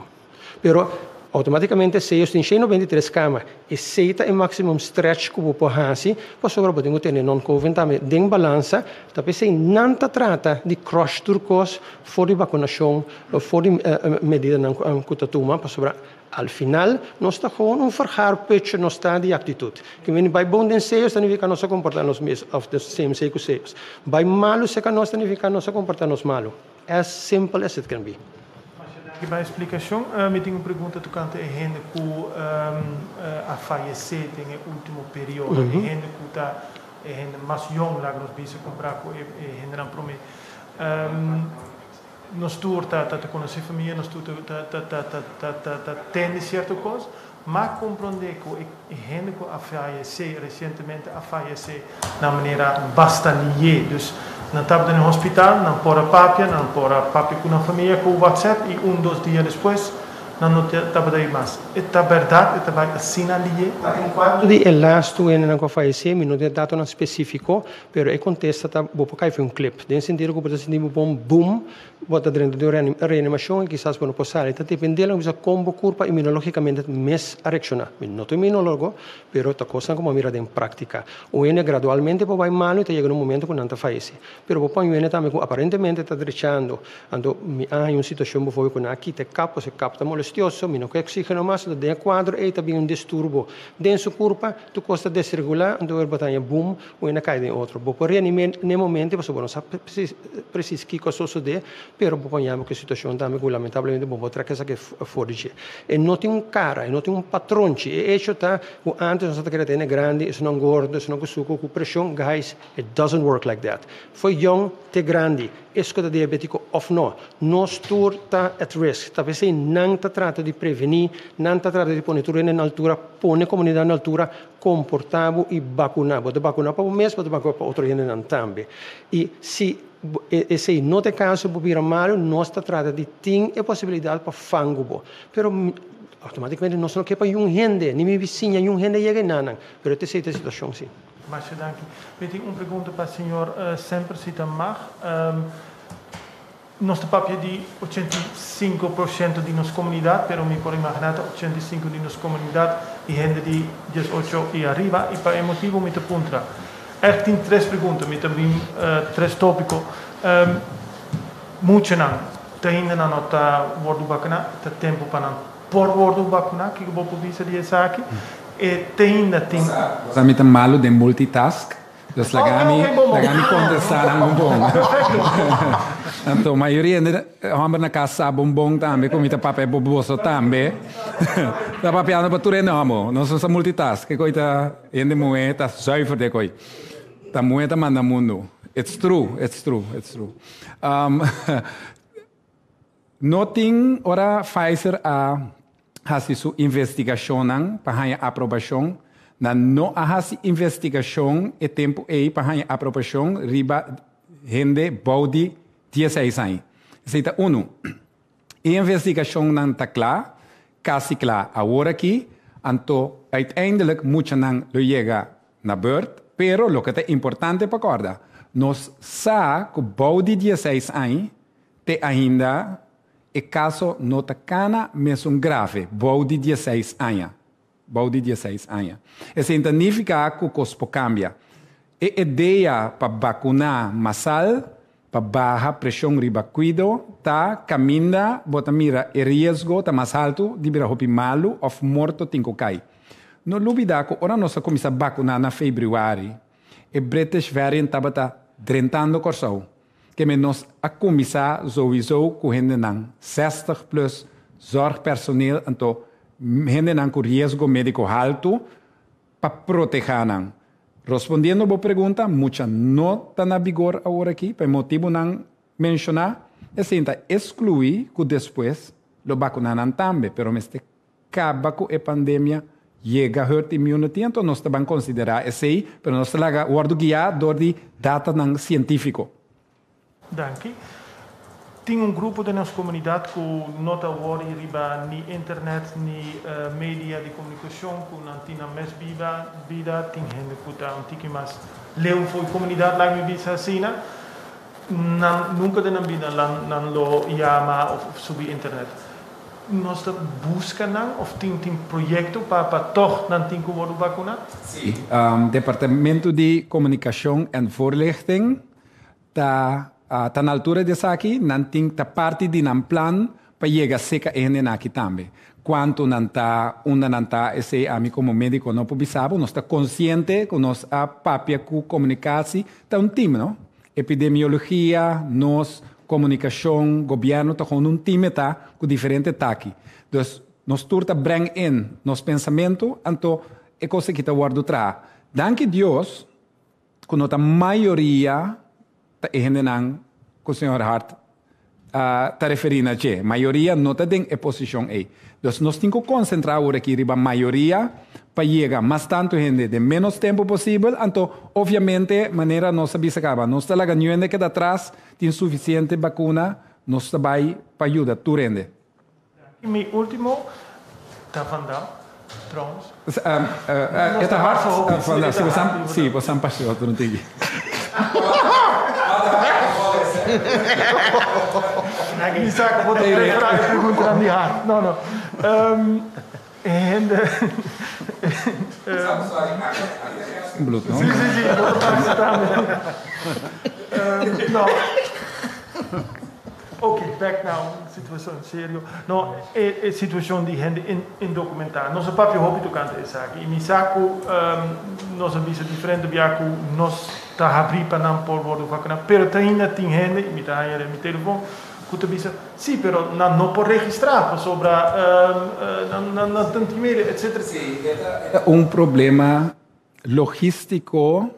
Pero automáticamente Seos tin 193 kama. Esei ta e maximum stretch ku bo por hasi pasobra bo tin ku tene non-covid tambe den balansa. Ta p'esei nan ta trata di crush tur kos for di bakunashon, for di medidanan ku ta tuma pasobra al final nos ta gewoon un vergaarputje, nos ta di aktitut. Ke meni bai bon den Seos ta nifiká nos a komportá nos mes òf den CMC ku Seos. Bai malu serka nos ta nifiká nos a komportá nos malu. As simple as it can be. Masha danki pa e splikashon. Mi tin un pregunta tokante e hende ku a fayesé den e último periodo. E hende ku ta e hende mas yong, laga nos bisa, kompará ku e hendenan promé. Nos tur ta ta konosé famia, nos tur ta ta ta ta ta ta tende sierto kos, ma komprondé ku e hende ku a fayesé resientemente a fayesé na manera basta lié. Dus nan tabata den hospital, nan por a papia, nan por a papia ku nan famia ku WhatsApp i un dos dia despues nan no tabata ei mas. E ta bèrdat e ta bai asina lié? Enkuanto di e lastu hendenan ku a fayesé, mi no tin e datonan spesífiko, pero e kontesta ta bo por kai for un klip. Den sentido ku bo ta sinti bo bon bum, Bo ta drenta den un reanimashon i kisas bo no por sali. Ta dependé lo bisa kon bo kurpa inmunologikamente mes a reakshoná. Mi no ta inmunologo, pero ta kosnan ku bo a mira den práktika. Un hende gradualmente por bai malu i ta yega na un momento ku nan ta fayesé. Pero bo pon un hende tambe ku aparentemente ta drechando. Anto mi a haña un situashon befòrbe ku nan a kita e kap, pasobra e kap ta molestiá. molestioso, mi no ke oxígeno mas, anto den e kuadro ei ta bin un disturbo den su kurpa, tur kos ta desregulá, anto wer bo ta haña bum, un hende a kai den otro. Bo por reanim'é n'e momento pasobra bo no sa presis kiko a sosodé, pero bo por haña bo ku e situashon tambe ku lamentablemente bo por traka esaki for di dje. E no tin un kara, e no tin un patronchi. E echo ta ku ántes nos a ta kere ta hende grandi, esunnan gordo, esunnan ku suku, ku preshon, guys, it doesn't work like that. For yong te grandi, es ku ta diabétiko òf no, nos tur ta at risk. Ta p'esei nan ta trata di prevení, nan ta trata di pone tur hende na altura, pone komunidat na altura, komportá bo i bakuná. Bo ta bakuná pa bo mes, bo ta bakuná pa otro hendenan tambe. I si esei no ta e kaso, bo bira malu, nos ta trata di tin e posibilidat pa fangu bo. Pero outomátikamente nos no ke pa yun hende, ni mi bisiña, yun hende yega enanan. Pero esei ta e situashon, si. Masha danki. Mi tin un pregunta pa señor Semper si ta mag. Nos ta papia di 85% di nos comunidad, pero mi por imagina ta 85 di nos comunidad di hende di 18 y ariba y pa e motibo mi ta puntra. Echt tin tres pregunta, mi ta bin tres topico. Muchanan ta hinda nan no ta wordo vacuna, ta tempo pa nan por wordo vacuna, kico bo por bisa di esaki? E te hinda tin. Sa mi ta malo den multitask, Dus laga mi, laga mi contesta nan un bon. Anto mayoria hende homber na cas sa bon bon tambe cu mi ta papia bo boso tambe. Ta papiando pa tur hende homber. Nos no sa multitask. Ke koy ta hende muhe ta zuiver de koy. Ta muhe ta manda mundo. It's true, it's true, it's true. Um, no tin ora Pfizer a hasi su investigashonnan pa haña aprobashon, nan no a hasi investigashon e tempu ei pa haña aprobashon riba hende bou di dieseis aña. Esei ta unu. E investigashonnan ta kla, kasi kla awor aki, anto uiteindelijk muchanan lo yega na beurt, pero loke ta importante pa kòrda, nos sa ku bou di dieseis aña te ainda E kaso no ta kana mesun grave bou di dieseis aña. Bou di dieseis aña. Esei ta nifiká ku kos por kambia. E idea pa bakuná masal pa baha preshon riba kuido ta kaminda bo ta mira e riesgo ta mas haltu di bira hopi malu òf morto tin ku kai. No lubidá ku ora nos a kuminsá bakuná na febrüari e British variant tabata drentando Kòrsou. Keme nos a kuminsá souiso ku hendenan 60 plus, zorgpersoneel anto hendenan ku riesgo médiko haltu pa protehá nan. Respondiendo bo pregunta, mucha no ta na vigor awor aki pa e motibunan menshoná. Esei ta eskluí ku despues lo bakuná nan tambe, pero mester Kaba ku e pandemia, yega herd immunity, anto nos ta ban konsiderá esei, pero nos ta laga wòrdu guiá dor di datanan sientífiko. Danki. Tin un grupo den nos komunidat ku no ta wòri riba ni internet ni media di komunikashon, ku nan tin nan mes biba, bida. Tin hende ku ta un tiki mas leu for e komunidat, laga mi bisa asina. Nan nunka den nan bida nan lo yama òf subi internet. Nos ta buska nan of tin tin proyecto pa pa toch nan tin cu wordo vacuna? Sí, Departamento di Comunicacion en Voorlichting ta ta na altura di esaki, nan tin ta parti di nan plan pa yega seca e hendenan aki tambe. Cuanto nan ta, unda nan ta, esey ami como medico no por bisa bo, nos ta consciente cu nos a papia cu comunicatie, ta un team no, Epidemiologia, nos, komunikashon, gobièrnu ta gewoon un team e ta ku diferente taki. Dus nos tur ta breng in nos pensamentu anto e kos aki ta wòrdu traha. Danki Dios ku no ta mayoria ta e hendenan ku señor Hart ta referí na dje. Mayoria no ta den e posishon ei. Dus nos tin ku konsentrá awor aki riba mayoria pa yega mas tantu hende den ménos tempu posibel. Anto, obviamente, manera nos a bisa kaba, nos ta laga niun hende keda atras, tin sufisiente bakuna, nos ta bai pa yuda tur hende. I mi último ta Van Dam, trouwens. E ta hard Van Dam. Si bo san, si bo san pasha otro un tiki. Mi sa ku bo ta preferá e preguntanan di hard. No, no. E hende. Bloed, no? Si, si, si. Bo ta pasa tambe. No. Ok, bek na un situacion serio. No, e e situacion di hende indocumentá. Nos a papia hopi tocante esaki y mi sa cu nos a bisa diferente bia cu nos ta habrí pa nan por wordo vacuná, pero te ainda tin hende, y mi ta haña den mi telefon, cu ta bisa, sí, pero nan no por registrá pasobra nan nan nan tin miedo, etcetera. Sí, e ta un problema logístico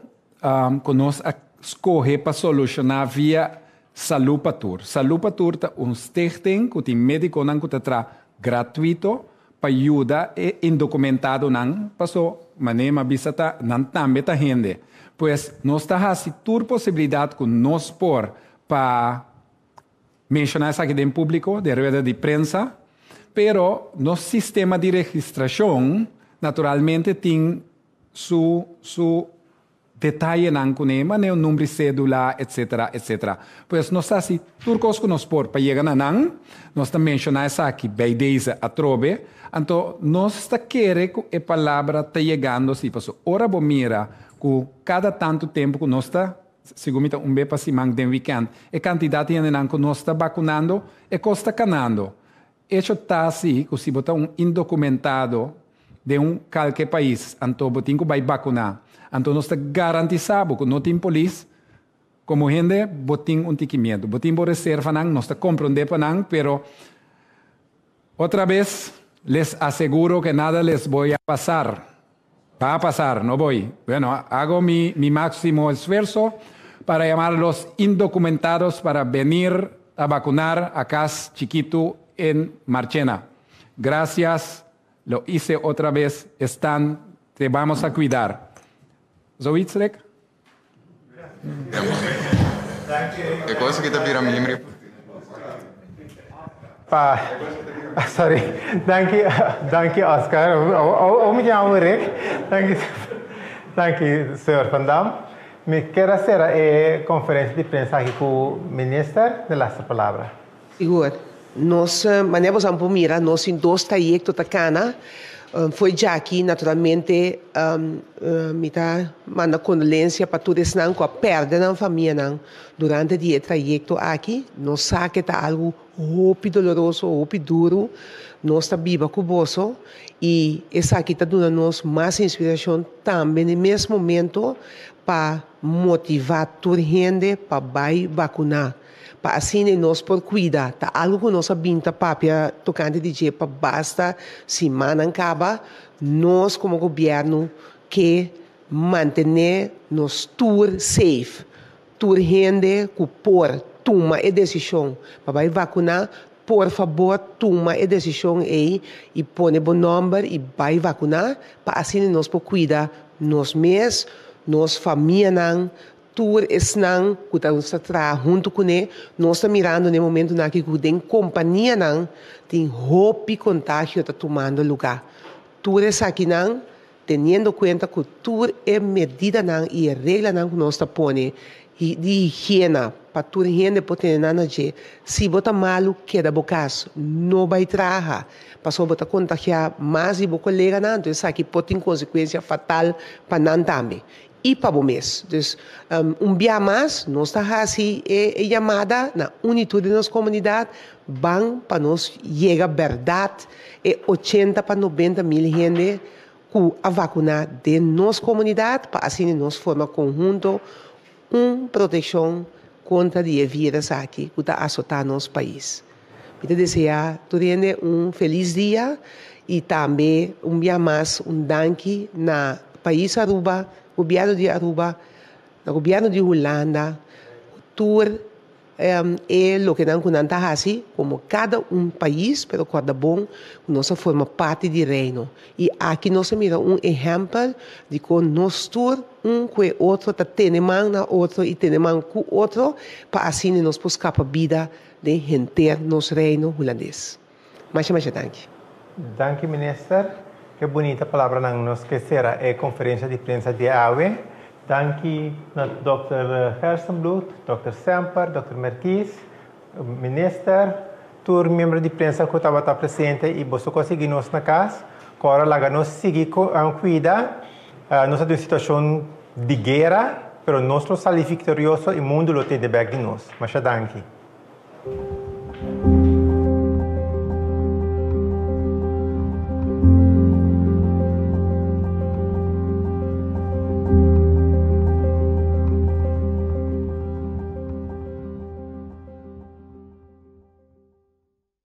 ku nos a skohe pa solushoná via Salú pa Tur. Salú pa Tur ta un stichting ku tin médikonan ku ta traha gratuito pa yuda e indokumentadonan, paso manera mi a bisa ta nan tambe ta hende. Pues nos ta hasi tur posibilidat ku nos por pa menshoná esaki den públiko, den rueda di prensa, pero nos sistema di registrashon naturalmente tin su su detayenan kuné, manera un number di sédula, etcetera, etcetera. Pues nos ta hasi tur kos ku nos por pa yega na nan. Nos ta menshoná esaki bij deze atrobe. Anto nos ta kere ku e palabra ta yegando si, pasobra ora bo mira ku kada tantu tempu ku nos ta, segun mi ta un be pa siman den wikènt, e kantidat di hendenan ku nos ta bakunando, e kos ta kanando. Echo ta si ku si bo ta un indokumentado den un kalke pais anto bo tin ku bai bakuná. Anto nos ta garantisá bo ku no tin polis. Komo hende bo tin un tiki miedu. Bo tin bo reservanan, nos ta komprondé pa nan, pero otra bes les aseguro ke nada les voy a pasar. Va a pasar, no voy. Bueno, hago mi mi máximo esfuerzo para llamar a los indocumentados para venir a vacunar a Cas Chikitu en Marchena. Gracias, lo hice otra vez, están, te vamos a cuidar. Zoiets, Rick? E kos aki ta bira miembro. Pa, sorry. Danki, danki Oscar. O mi llamo Rick. Danki, danki señor Van Dam. Mi kier a sera e conferencia di prensa aki cu minister de laatste palabra. Sigur. Nos, manera boso a por mira, nos tin dos trayecto ta cana. Fo'i djaki, naturalmente, mi ta manda condolencia pa tur esnan cu a perde nan famianan durante di e trayecto aki. Nos sa ke ta algo hopi doloroso, hopi duro. Nos ta biba cu boso y esaki ta duna nos mas inspiracion tambe n'e mes momento pa motiva tur hende pa bay vacuna. Pa asina nos por cuida. Ta algo cu nos a bin ta papia tocante di dje pa basta simannan caba. Nos como gobierno ke mantene nos tur safe. Tur hende cu por tuma e decision pa bay vacuna, por fabor tuma e decision ey y pone bo nomber y bay vacuna pa asina nos por cuida nos mes, nos famianan, Tur esnan ku ta ta traha huntu kuné, nos ta mirando na e momentunan aki ku den kompanianan tin hopi kontagio ta tumando lugá. Tur esakinan teniendo kuenta ku tur e medidanan i e reglanan ku nos ta pone di higiena pa tur hende por tene nan na dje. Si bo ta malu, keda bo kas, no bai traha, pasobra bo ta kontagiá mas di bo koleganan, anto esaki por tin konsekuensia fatal pa nan tambe. I pa bo mes. Dus, un bia mas nos ta hasi e yamada na un i tur den nos komunidat, ban pa nos yega bèrdat e ochenta pa nobenta mil hende ku a vakuná den nos komunidat pa asina nos forma konhunto un protekshon kontra di e vírus aki ku ta asotá nos pais. Mi ta deseá tur hende un felis dia y tambe un bia mas un danki na pais Aruba, gobierno di Aruba, na gobierno di Hulanda, tur e lokenan cu nan ta haci como cada un pais, pero corda bon cu nos a forma parti di Reino y aki nos a mira un ehempel di con nos tur un cu e otro ta tene man na otro y tene man cu otro pa asina nos por scapa bida den henter nos Reino Hulandes. Masha masha danki. Danki Minister. Ke bunita palabranan nos ke sera e konferensha di prensa di awe. Danki na Dòkter Gerstenbluth, Dòkter Semper, Dòkter Merkies, Minister, tur miembro di prensa ku tabata presente i boso ku a sigui nos na kas. Ku ora laga nos sigui kuida. Nos ta den un situashon di guera, pero nos lo sali viktorioso i mundu lo tende bèk di nos. Masha danki.